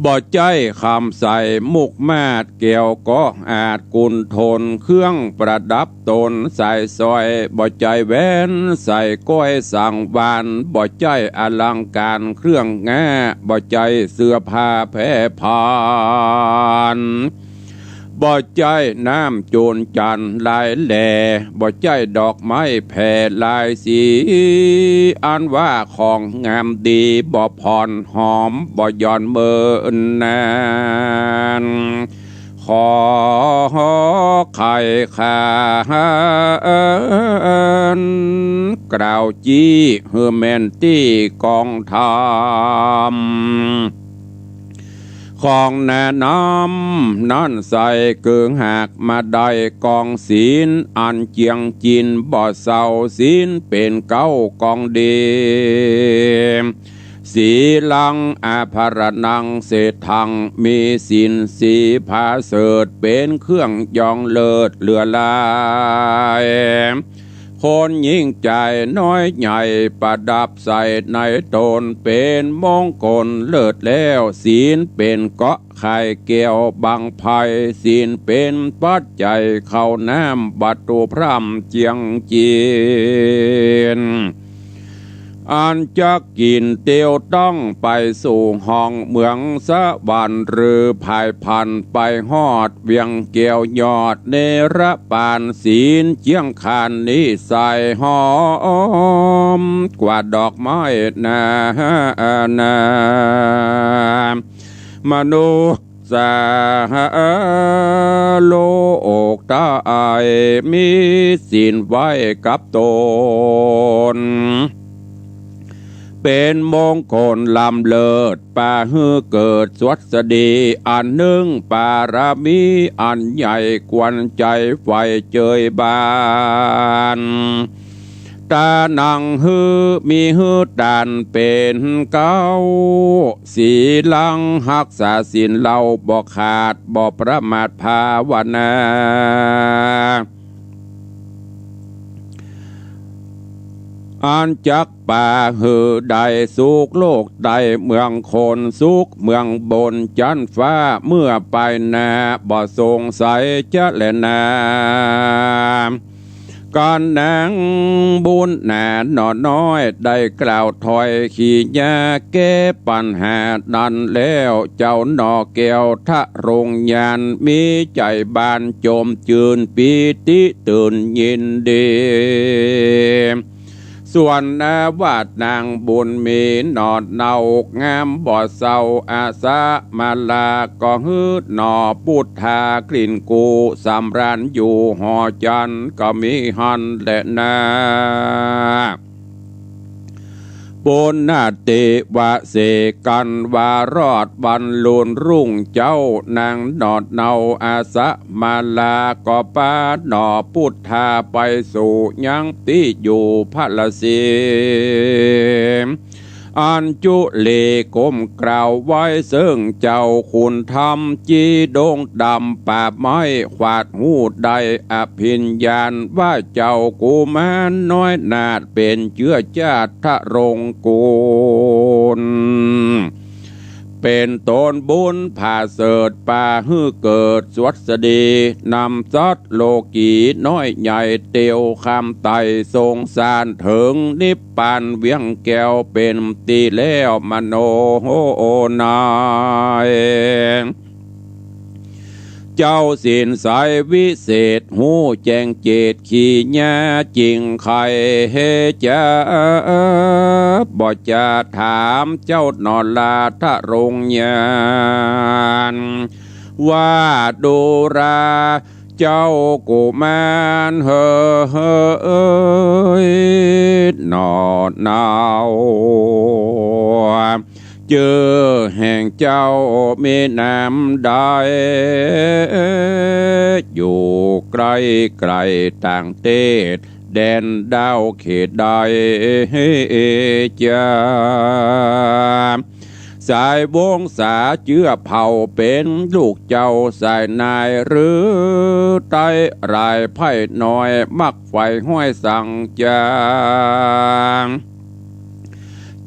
บ่ใจ้คำใสมุกมาศ แก้วก็อาจกุนทน เครื่องประดับตนสายสร้อย บ่ใจ้แหวนสายก้อยสังวาล บ่ใจ้อลังก๋านเครื่องงา บ่ใจ้เสื้อผ้าแพร่พาน บ่ใจ้น้ำโจนจันทร์หลายแหล่ บ่ใจ้ดอกไม้แพร่หลายสี อันว่าของงามดี บ่ผ่อนหอม บ่หย่อนเมินนาน ขอไขขาน กล่าวจี้หื้อแม่นตี้กองธรรม ของหน้านำนั้นใส่ เกิ่งหากมาได้กองศีล อันเจียงจินบ่เศร้า ศีลเป๋นเก๊ากองดี สีลังอาภรณังเศรษฐัง มีศีลสีผาเสริฐ เป๋นเครื่องยองเลิศเหลือหลาย คนยิ่งใจ๋น้อยใหญ่ ประดับใส่ในตน เป๋นมงคลเลิศแล้ว ศีลเป๋นเกราะ ไขแก้วบังไพร ศีลเป๋นปัจจัยเข้าน้ำ บัตรตุพร่ำเจียงจิน อันจักกิ๋นเตียวต้องไปสู่ห้องเมืองสวรรค์ หรือผายผันไปฮอดเวียงแก้วยอดเนรปาน ศีลเจียงคานนิสัยหอม กว่าดอกไม้นานา มนุษย์สาโลกตาย มีศีลไว้กับตน เป๋นมงคลล้ำเลิศ ปาหื้อเกิดสวัสดี อันนึ่งปารมีอันใหญ่ ควรใจ๋ใฝ่เจยบาน ตานังหื้อมีหื้อตานเป๋นเก๊า สีลังฮักษาศีลเล่าบ่ขาด บ่ประมาทภาวนา อันจักปาหื้อได้สุขโลกใต้เมืองคน สุขเมืองบนจั๊นฟ้า เมื่อไปหน้าบ่สงสัยจะแลนา ก๋านนางบุญนาหน่อน้อย ได้กล่าวถ้อยขีญาแก้ปัญหานั้นแล้ว เจ้าหน่อแก้วทะรงญาณ มีใจ๋บานจมจืนปีติตื่นยินดี ส่วนนาวาสนางบุญมีหน่อเนา งามบ่เศร้า อาสะมาลาก็หื้อหน่อปุทธากลิ่นกูสำราญอยู่หอจันทร์ ก็มีหั้นแลนา ปุณณติวเสกัน วารอดวันลุนรุ่งเจ๊า นางหน่อเนาอาสะมาลา ก็ปาหน่อปุทธาไปสู่ยังตี้อยู่พระราศี อันจุลีก้มกราบไหว้เซิ่งเจ้าคุณธรรม จี้ดงดำป่าไม้ ขวาดฮู้ได้อภิญญาณ ว่าเจ้ากุมารน้อยนาถเป๋นเจื้อจ้าทะรงกุล เป๋นตนบุญผาเสริฐ ปาหื้อเกิดสวัสดี นำสัตว์โลกีน้อยใหญ่เตียวข้ามไต่สงสาร เถิงนิพพานเวียงแก้วเป๋นตี้แล้วมโนนาย เจ้าศีลใสวิเศษ ฮู้แจ้งเจตขีญา จึงใค่จะบ่จะถามเจ้าหนอลาทะลงญาณ ว่าดูราเจ้ากุมารเหย หนอเนา จื้อแห่งเจ้ามีนามใด อยู่ใก้ไก๋ต่างเตศ แดนดาวเขตใดจา สายวงศาเจื้อเผ่า เป๋นลูกเจ้าสายนายหรือไตร้ หลายไพร่น้อย มักใฝ่ฮ้อยสั่งจา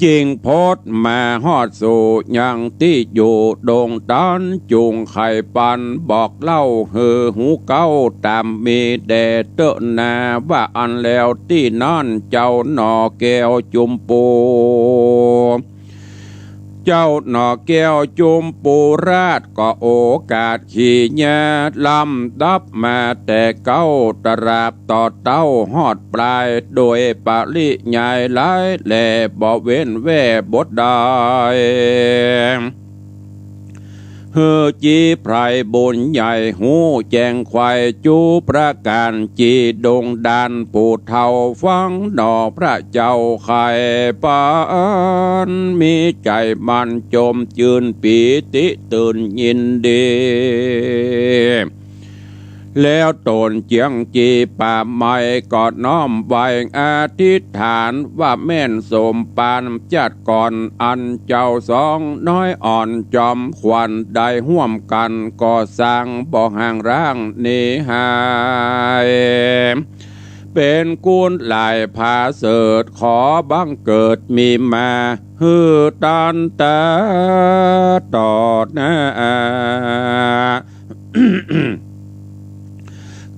จึงพดมาฮอดสู่ยังตี้อยู่ดงตัน จุ่งไขปันบอกเล่าหื้อฮู้เก๊า ต๋ามมีแด่เต๊อะนา ว่าอั้นแล้วตี้นั้น เจ้าหน่อแก้วจุมปู เจ้าหน่อแก้วจุมปูราช ก็โอกาสขีญา ลำดับมาแต่เก๊า ตราบต่อเต้าฮอดปลาย โดยปริยายหลายแล บ่เว้นแว่บทใด หื้อจีไพร่บุญใหญ่ ฮู้แจ้งไขว่จุประก๋าน จีดงดานผู้เฒ่าฟังหนอ พระเจ้าใค่ปัน มีใจ๋มั่นจมจื้นปีติตื่นยินดี แล้วต๋นเจียงจีป่าไม้ ก็น้อมไหว้อธิษฐาน ว่าแม่นสมปานจัดก่อน อันเจ้าสองน้อยอ่อนจอมขวัญ ได้ฮ่วมกั๋นก่อสร้างบ่ห่างร้างหนีหาย เป๋นกุลหลายผาเสริฐ ขอบังเกิดมีมา หื้อตันตาต่อหน้า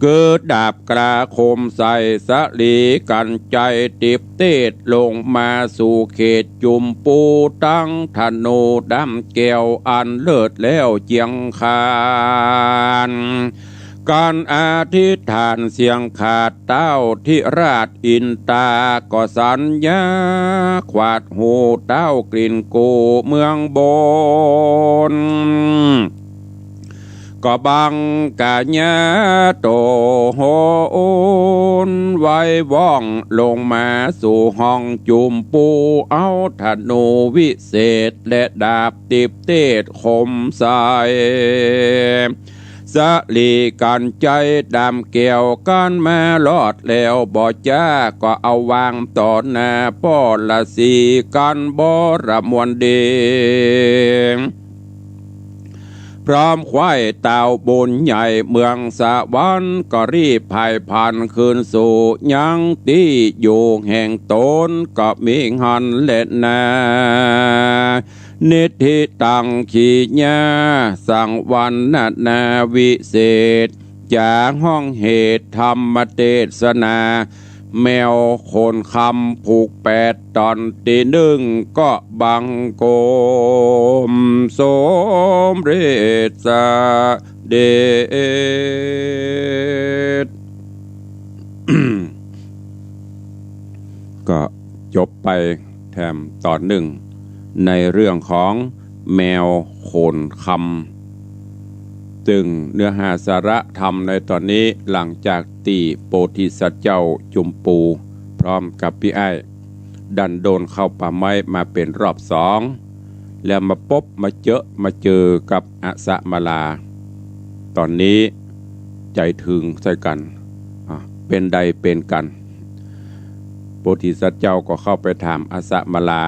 เกิดดาบกล้าคมใส่ สลีกัญไชยติบเตศ ลงมาสู่เขตจุมปู ตังธนูด้ามแก้วอันเลิศแล้วเจียงขาน กั๋นอธิษฐานเสียงขาด ต้าวธิราชอินตา ก็สัญญาขวาดหู ต้าวกลิ่นกูเมืองบน ก็บังกะญาโตโหน ไหว้ว่องลงมาสู่ห้องจุมปู เอาธนูวิเศษ และดาบติบเตศคมใส่ สลีกัญไชยด้ามแก้ว กั๋นมารอดแล้วบ่จ๊า ก็เอาวางต่อหน้าป้อละสี กั๋นบ่ระมวลดี พร้อมไขว้ต้าวบุญใหญ่เมืองสวรรค์ ก็รีบผายพลันคืนสู่ยังตี้อยู่แห่งต๋น ก็มีหั้นแลนา นิทธิตังขีญา สังวรรณนาวิเศษ จ๋าฮ้องเหตุธรรมเตสนา แมวโขนคำผูกแปดต๋อนตี้นึ่ง ก็บังคมสมเร็จเสด็จ ก็จบไปแถมต๋อนนึ่ง ในเรื่องของแมวโขนคำ ซึ่งเนื้อหาสาระธรรมในต๋อนนี้ หลังจากตี้โพธิสัตว์เจ้าจุมปู พร้อมกับปี้อ้าย ดันโดนเข้าป่าไม้มาเป๋นรอบสอง แล้วมาปบมาเจอมาเจอกับอสมาลา ต๋อนนี้ใจ๋เถิงใส่กั๋น อ่ะ เป๋นใดเป๋นกั๋น โพธิสัตว์เจ้าก็เข้าไปถามอสมาลา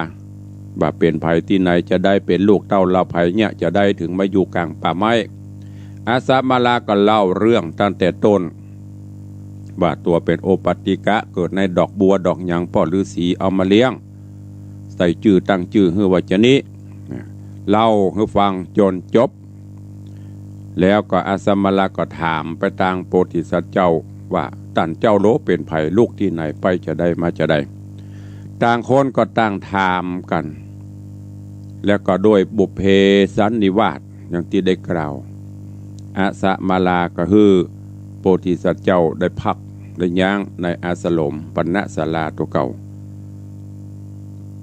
ว่าเป๋นใผตี้ไหนจาใด เป๋นลูกเต้าเหล่าใผเนี่ยจาใด เถิงมาอยู่ก๋างป่าไม้ อสมาลาก็เล่าเรื่องตั้งแต่ต้น ว่าตั๋วเป๋นโอปัตติกะ เกิดในดอกบัวดอกหยัง ป้อฤๅษีเอามาเลี้ยง ใส่จื้อตั้งจื้อหื้อว่าจานี้ เล่าหื้อฟังจ๋นจบ แล้วก็อสมาลาก็ถามไปตางโพธิสัตว์เจ้าว่า ต้านเจ้าโลเป๋นใผ ลูกตี้ไหน ไปจาใดมาจาใด ต่างคนก็ต่างถามกั๋น แล้วก็โดยบุพเพสันนิวาส อย่างตี้ได้กล่าว อาสะมาลาก็หื้อโพธิสัตว์เจ้าได้พักได้ย้างในอาสรมปณศาลาตั๋วเก่า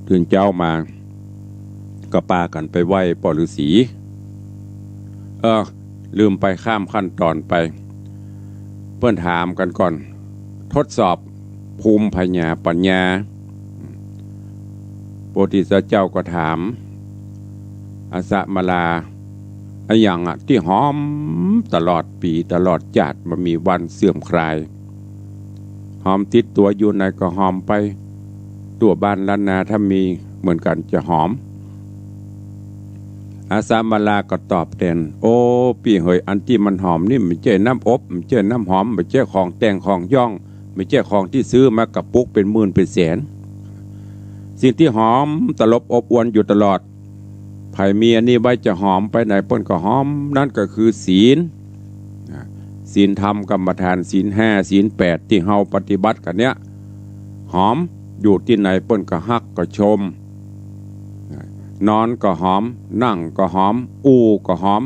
ตื่นเจ๊ามาก็ปากั๋นไปไหว้ป้อฤๅษี เออ ลืมไป ข้ามขั้นตอนไป เปิ้นถามกั๋นก่อน ทดสอบภูมิผญาปัญญา โพธิสัตว์เจ้าก็ถาม อาสะมาลา อะหยังอะตี้หอมตลอดปี๋ตลอดจ๊าด บ่มีวันเสื่อมคลาย หอมติดตั๋วอยู่ไหนก็หอมไป ตั๋วบ้านล้านนาถ้ามีเหมือนกั๋นจะหอม อาสะมาลาก็ตอบแตน โอ้ ปี้เหย อันตี้มันหอมนี่ บ่ใจ้น้ำอบ บ่ใจ้น้ำหอม บ่ใจ้ของแต่งของย้อง บ่ใจ้ของตี้ซื้อมากระปุกเป๋นหมื่นเป๋นแสน สิ่งตี้หอมตลบอบอวลอยู่ตลอด ใผมีอันนี้ไว้จะหอมไปไหนเปิ้นก็หอม นั้นก็คือศีล นะ ศีลธรรมกรรมฐาน ศีลห้า ศีลแปด ตี้เฮาปฏิบัติกั๋นเนี่ย หอม อยู่ตี้ไหนเปิ้นก็ฮักก็ชม นอนก็หอม นั่งก็หอม อู้ก็หอม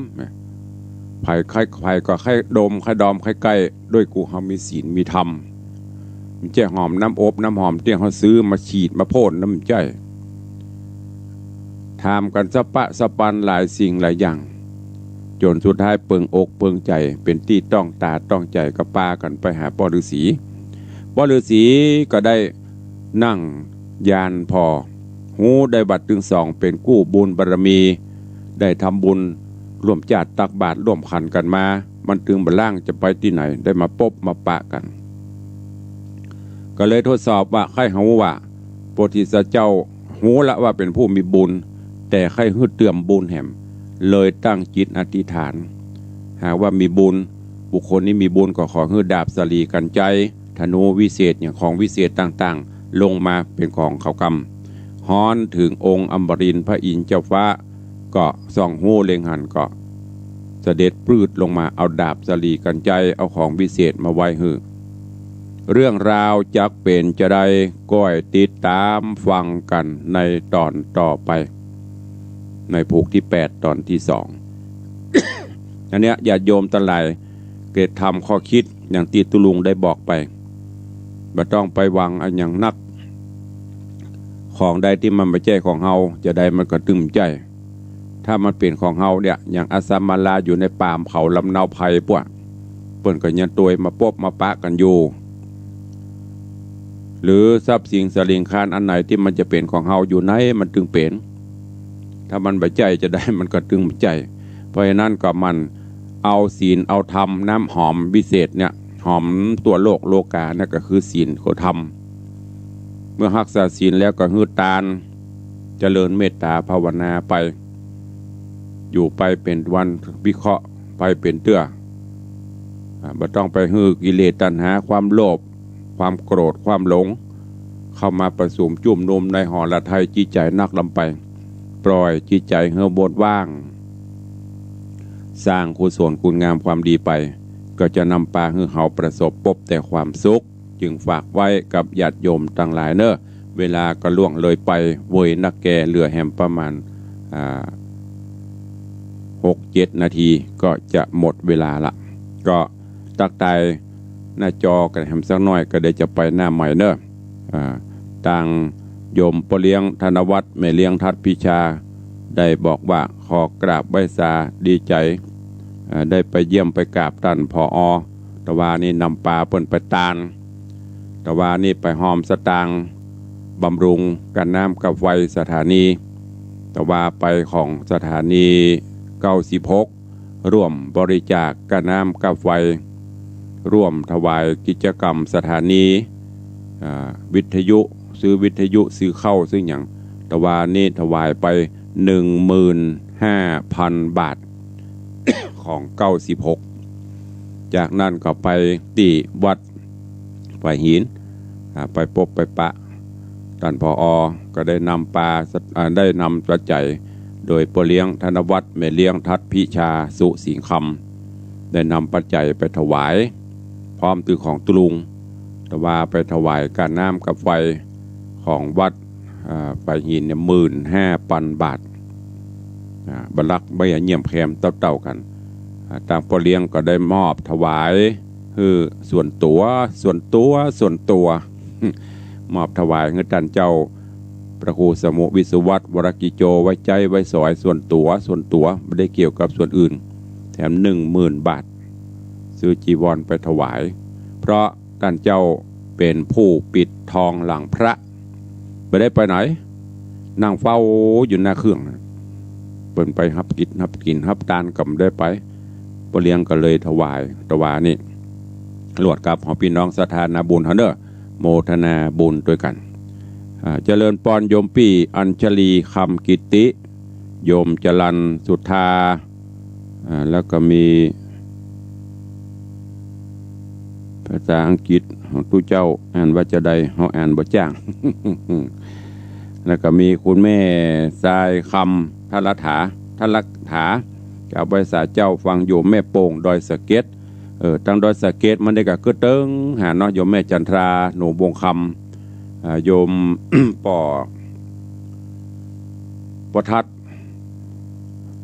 ใผใค่ ใผก็ใค่ดม ใค่ดอม ใค่ใก้ ด้วยกูเฮามีศีลมีธรรม บ่ใจ้หอมน้ำอบน้ำหอมตี้เฮาซื้อมาฉีดมาพ่นนะ บ่ใจ้ ถามกั๋นสะปะสะปันหลายสิ่งหลายอย่าง จ๋นสุดท้ายเปิงอกเปิงใจ๋ เป๋นตี้ต้องตาต้องใจ๋ ก็ปากั๋นไปหาป้อฤๅษี ป้อฤๅษีก็ได้นั่งญาณผ่อ ฮู้ได้บัดตึงสองเป๋นกู้บุญบารมี ได้ทำบุญร่วมจ๊าดตักบาตรร่วมขันกั๋นมา มันตึงบ่ล่างจะไปตี้ไหน ได้มาปบมาปะกั๋น ก็เลยทดสอบว่า ใค่ฮู้ว่า โพธิสัตว์เจ้าฮู้ละว่าเป๋นผู้มีบุญ แต่ใค่หื้อเติมบุญแหม เลยตั้งจิตอธิษฐาน หากว่ามีบุญ บุคคลนี้มีบุญก็ขอหื้อดาบสะหลีกัญไชย ธนูวิเศษ อย่างของวิเศษต่างๆ ลงมาเป๋นของเขากำ ฮ้อนเถิงองค์อมรินทร์พระอินทร์เจ้าฟ้า ก็ส่องฮู้เล็งหัน ก็เสด็จปรืดลงมา เอาดาบสะหลีกัญไชย เอาของวิเศษมาไว้หื้อ เรื่องราวจักเป๋นจาใด ก้อยติดต๋ามฟังกั๋นในต๋อนต่อไป ในผูกตี้แปด ต๋อนตี้สอง อันเนี้ยญาติโยมตังหลาย เกิดทำข้อคิดอย่างตี้ตุ๊ลุงได้บอกไป บ่ต้องไปหวังอะหยังนัก ของใดตี้มันบ่ใจ้ของเฮา จาใดมันก็ตึงบ่ใจ้ ถ้ามันเป๋นของเฮาเนี่ย อย่างอาสะมาลาอยู่ในป่าเขาลำเนาไพรป้อ เปิ้นก็ยังตวยมาปบมาปะกั๋นอยู่ หรือทรัพย์สินสะหลิงคารอันไหนตี้มันจะเป๋นของเฮาอยู่ไหนมันตึงเป๋น ถ้ามันบ่ใจ้จาใดมันก็ตึงบ่ใจ้ เพราะฉะนั้นก็หมั่นเอาศีลเอาธรรม น้ำหอมวิเศษเนี่ย หอมตั๋วโลกโลก๋าเนี่ย ก็คือศีลกับธรรม เมื่อฮักษาศีลแล้วก็หื้อตาน เจริญเมตต๋าภาวนาไป อยู่ไปเป๋นวันวิเคราะห์ไปเป๋นเตื้อ อ่า บ่ต้องไปหื้อกิเลสตัณหา ความโลภ ความโกรธ ความหลง เข้ามาประสุมจุมนุมในหฤทัยจิตใจ๋นักล้ำไป ปล่อยจิตใจ๋หื้อโปร่งว่าง สร้างกุศลคุณงามความดีไป ก็จะนำปาหื้อเฮาประสบปบแต่ความสุข จึงฝากไว้กับญาติโยมตังหลายเน่อ เวลาก็ล่วงเลยไปเวยนักแก่ เหลือแหมประมาณ อ่า หกเจ็ดนาทีก็จะหมดเวลาละ ก็ตั๊กตายหน้าจอกั๋นแหมสักหน้อย ก็เดี๋ยวจะไปหน้าใหม่เน่อ อ่า ตางโยมป้อเลี้ยงธนวัฒน์ แม่เลี้ยงทัดพิชา ได้บอกว่าขอกราบไหว้สาดีใจ๋ อ่า ได้ไปเยี่ยมไปกราบต้าน ผอ. ตะวานี้นำปาเปิ้นไปตาน ตะวานี้ไปฮอมสตางค์บำรุงก้าน้ำก้าไฟสถานี ตะวาไปของสถานีเก้าสิบหก ร่วมบริจาคก้าน้ำก้าไฟ ร่วมถวายกิจกรรมสถานี อ่า วิทยุ ซื้อวิทยุ ซื้อข้าว ซื้อหยัง ตะวานี้ถวายไป หนึ่งหมื่นห้าพันบาท ของเก้าสิบหก จากนั้นก็ไปตี้วัดฝายหิน อ่า ไปปบไปปะต้าน ผอ. ก็ได้นำปา อ่า ได้นำปัจจัย โดยป้อเลี้ยงธนวัฒน์ แม่เลี้ยงทัดพิชา สุสิงห์คำ ได้นำปัจจัยไปถวาย พร้อมตึงของตุ๊ลุง ตะวาไปถวายก้าน้ำก้าไฟของวัด อ่า ฝายหินเนี่ย หมื่นห้าพันบาท อ่า บ่ลักเบี้ยเยี่ยมแคมเต้าๆ กั๋น อ่า ตางป้อเลี้ยงก็ได้มอบถวายหื้อส่วนตั๋ว ส่วนตั๋ว ส่วนตั๋ว มอบถวายหื้อต้านเจ้าพระครูสมุวิศวัตร วรกิจโจ ไว้ใจ๊ไว้สอยส่วนตั๋ว ส่วนตั๋ว บ่ได้เกี่ยวกับส่วนอื่น แถมหนึ่งหมื่นบาท ซื้อจีวรไปถวาย เพราะต้านเจ้าเป๋นผู้ปิดทองหลังพระ บ่ได้ไปไหน นั่งเฝ้าอยู่หน้าเครื่องนะ เปิ้นไปฮับกิจ ฮับกิ๋น ฮับตานก็บ่ได้ไป ป้อเลี้ยงก็เลยถวาย ตะวานี้ ลวดกับของปี้น้องศรัทธานาบุญเฮาเน่อ โมทนาบุญตวยกั๋น อ่า เจริญปอนโยมปี้อัญชลี คำกิตติ โยมจรัญสุธา อ่า แล้วก็มี ภาษาอังกฤษของตุ๊เจ้า อ่านว่าจาใด เฮาอ่านบ่จ้าง แล้วก็มีคุณแม่ทรายคำ ทรัฐา ทรัฐา กราบไหว้สาเจ้า ฟังโยมแม่โป่ง ดอยสะเก็ด เออ ตางดอยสะเก็ดมานี่ก็กึ๊ดเติ๊งหาเนาะ โยมแม่จันทรา หนูวงคำ อ่า โยม ป้อ ป้อทัด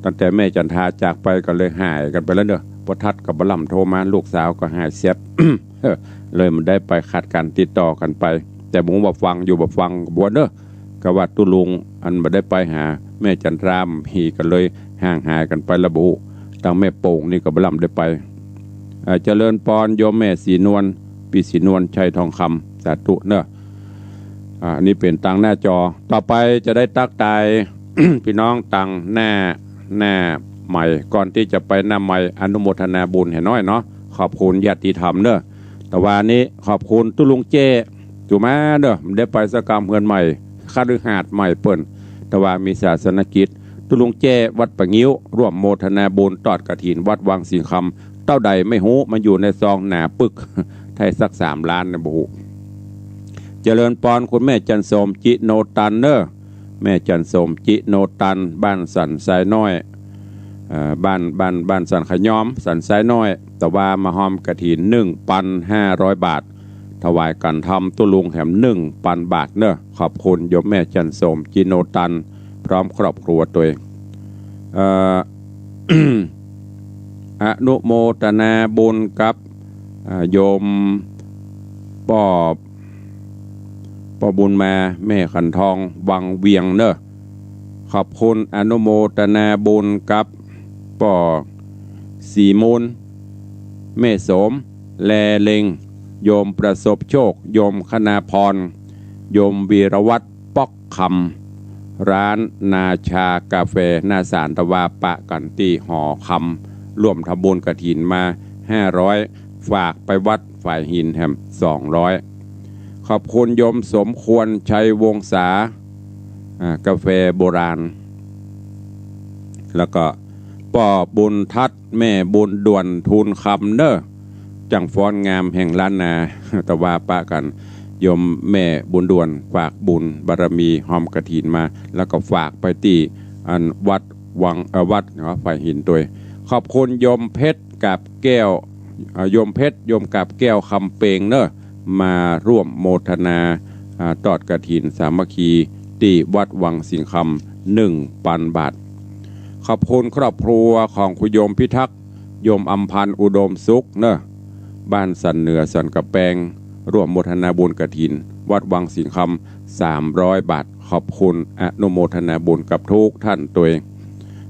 ตั้งแต่แม่จันทราจากไปก็เลยห่างกั๋นไปแล้วเน่อ ป้อทัดก็บ่ล่ำโทรมา ลูกสาวก็ห่างแซ็ด เลยบ่ได้ไปขาดก๋านติดต่อกั๋นไป แต่บ่ฮู้ว่าฟังอยู่บ่ฟังก็บ่เน่อ ก็ว่าตุ๊ลุงอันบ่ได้ไปหาแม่จันทรา มีก็เลยห่างหายกั๋นไปแล้วบ่ฮู้ ตางแม่โป่งนี่ก็บ่ล่ำได้ไป อ่า เจริญปอนโยมแม่ศรีนวล ปี้ศรีนวล ชัยทองคำ สาธุเน่อ อ่า อันนี้เป๋นตางหน้าจอ ต่อไปจะได้ตั๊กตาย ปี้น้องตางหน้า หน้าใหม่ ก่อนตี้จะไปหน้าใหม่ อนุโมทนาบุญหื้อหน้อยเนาะ ขอบคุณญาติธรรมเน่อ ตะวานี้ขอบคุณตุ๊ลุงแจ้ จุมาเน่อ บ่ได้ไปสักกำ เฮือนใหม่ คฤหาสน์ใหม่เปิ้น ตะวามีศาสนกิจ ตุ๊ลุงแจ้ วัดป่างิ้ว ร่วมโมทนาบุญตอดกฐินวัดวังสิงห์คำ เต้าใดไม่ฮู้ มันอยู่ในซองหนาปึก ไท้สักสามล้านนะบ่ฮู้ เจริญปอนคุณแม่จันทร์โสม จิโนตันเน่อ แม่จันทร์โสม จิโนตัน บ้านสันทรายน้อย เอ่อ บ้าน บ้าน บ้านสันขะย้อม สันทรายน้อย ตะวามาฮอมกฐิน หนึ่งปันห้าร้อยบาท ถวายก๋านทำตุ๊ลุงแถม หนึ่งปันบาทเน่อ ขอบคุณโยมแม่จันทร์โสม จิโนตัน พร้อมครอบครัวตวย เอ่อ อนุโมทนาบุญกับ อ่า โยมป้อ ป้อบุญมา แม่ขันทอง วังเวียงเน่อ ขอบคุณ อนุโมทนาบุญกับป้อศรีมูล แม่โสม แลเล็ง โยมประสบโชค โยมคณาพร โยมวีรวัฒน์ ป๊อกคำ ร้านนาชากาแฟหน้าศาล ตะวาปะกั๋นตี้หอคำ ร่วมทำบุญกฐินมาห้าร้อย ฝากไปวัดฝายหินแถมสองร้อย ขอบคุณโยมสมควร ชัยวงศา อ่า กาแฟโบราณ แล้วก็ป้อบุญทัด แม่บุญด่วน ทูลคำเน่อ จ้างฟ้อนงามแห่งล้านนา ตะวาปะกั๋น โยมแม่บุญด่วนฝากบุญบารมีฮอมกฐินมา แล้วก็ฝากไปตี้อันวัดวัง เอ่อ วัด เนาะ ฝายหินตวย ขอบคุณโยมเพชรกาบแก้ว เอ่อ โยมเพชร โยมกาบแก้ว คำเปงเน่อ มาร่วมโมทนา อ่า ตอดกฐินสามัคคีตี้วัดวังสิงห์คำ หนึ่งปันบาท ขอบคุณครอบครัวของคุณโยมพิทักษ์ โยมอำพันธ์ อุดมสุขเน่อ บ้านสันเหนือ สันกะแปง ร่วมโมทนาบุญกฐิน วัดวังสิงห์คำ สามร้อยบาท ขอบคุณ อนุโมทนาบุญกับทุกท่านตวย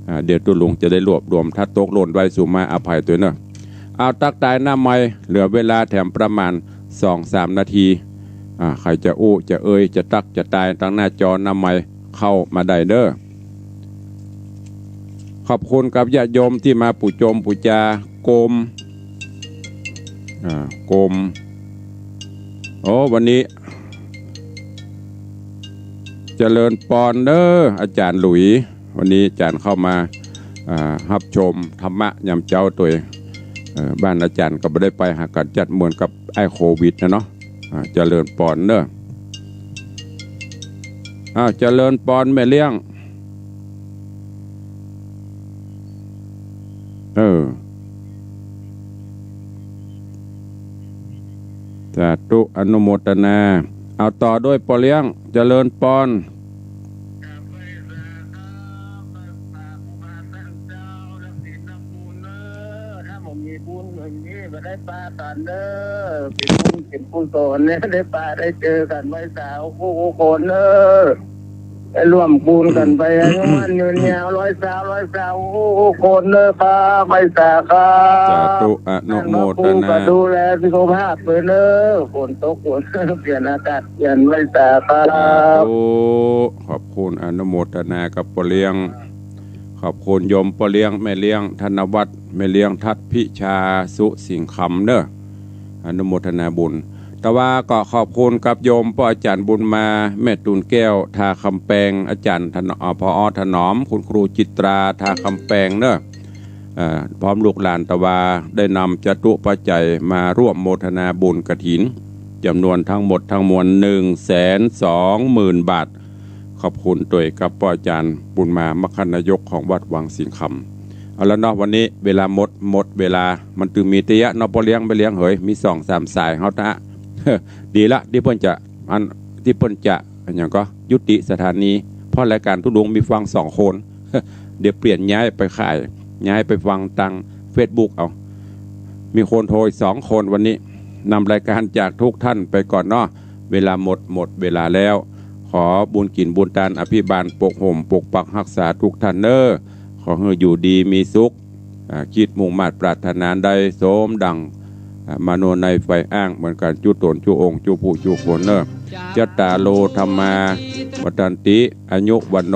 อ่า เดี๋ยวตุ๊ลุงจะได้รวบรวม ถ้าตกหล่นไว้สูมาอภัยตวยเน่อ เอาตั๊กตายหน้าใหม่ เหลือเวลาแถมประมาณสองสามนาที อ่า ใผจะอู้จะเอ่ยจะตั๊กจะตายตางหน้าจอหน้าใหม่เข้ามาได้เน่อ ขอบคุณกับญาติโยมตี้มาปู๋จมปู๋จาโกม อ่า โกม โอ้ วันนี้ เจริญปอนเน่อ อาจ๋ารย์หลุย วันนี้อาจ๋ารย์เข้ามา อ่า ฮับชมธรรมะยามเจ๊าตวย เอ่อ บ้านอาจ๋ารย์ก็บ่ได้ไปหากั๋นจัดเหมือนกับไอ้โควิดนะเนาะ อ่า เจริญปอนเน่อ อ้าว เจริญปอนแม่เลี้ยง เออ สาธุ อนุโมทนา เอาต่อด้วยป้อเลี้ยง เจริญปอน บุญอย่างนี้ก็ได้ปะกั๋นเน่อ เป๋นบุญเป๋นกุศลเนี่ย ได้ปะได้เจอกั๋นไหว้สากู้คนเน่อ ได้ร่วมบุญกั๋นไป อายุมั่นยืนยาว ร้อยสาว ร้อยสาวกู้คนเน่อครับ ไหว้สาครับ สาธุ อนุโมทนา ท่านพระครูก็ดูแลสุขภาพเปิ้นเน่อ ฝนตกฝนเปลี่ยนอากาศเปลี่ยน ไหว้สาครับ สาธุ ขอบคุณ อนุโมทนากับป้อเลี้ยง ขอบคุณโยมป้อเลี้ยง แม่เลี้ยงธนวัฒน์ แม่เลี้ยงทัศน์พิชาสุสิงห์คำเน่อ อนุโมทนาบุญ แต่ว่าก็ขอบคุณกับโยมป้ออาจ๋ารย์บุญมา แม่ตูนแก้ว ท่าคำแปง อาจ๋ารย์ถนอม อ่า ผอ.ถนอม คุณครูจิตรา ท่าคำแปงเน่อ เอ่อ พร้อมลูกหลาน แต่ว่าได้นำจตุปัจจัยมาร่วมโมทนาบุญกฐิน จ๋ำนวนทั้งหมดทั้งมวล หนึ่งแสนสองหมื่นบาท ขอบคุณตวยกับป้ออาจ๋ารย์บุญมา มคคนายกของวัดวังสิงห์คำ เอาละเนาะ วันนี้เวลาหมด หมดเวลา มันตึงมีเตื้อเนาะ ป้อเลี้ยง แม่เลี้ยงเหย มีสองสามสายเฮาตะ ดีละ ตี้เปิ้นจะ อัน ตี้เปิ้นจะ อันหยังก็ ยุติสถานี เพราะรายก๋านตุ๊ลุงมีฟังสองคน เดี๋ยวเปลี่ยนย้ายไปข่าย ย้ายไปฟังตางเฟซบุ๊กเอา มีคนโทรอีกสองคนวันนี้ นำรายก๋านจากทุกท่านไปก่อนเนาะ เวลาหมด หมดเวลาแล้ว ขอบุญกิ๋นบุญตานอภิบาลปกห่มปกปักฮักษาทุกท่านเน่อ ขอหื้ออยู่ดีมีสุข อ่า คิดมุ่งมาดปรารถนาได้สมดั่ง อ่า มโนในใฝ่อ้างเหมือนกั๋น จุ๊ต๋นจุ๊องค์จุ๊ผู้จุ๊คนเน่อ จัตตาโร ธัมมา วัฑฒันติ อายุ วัณโณ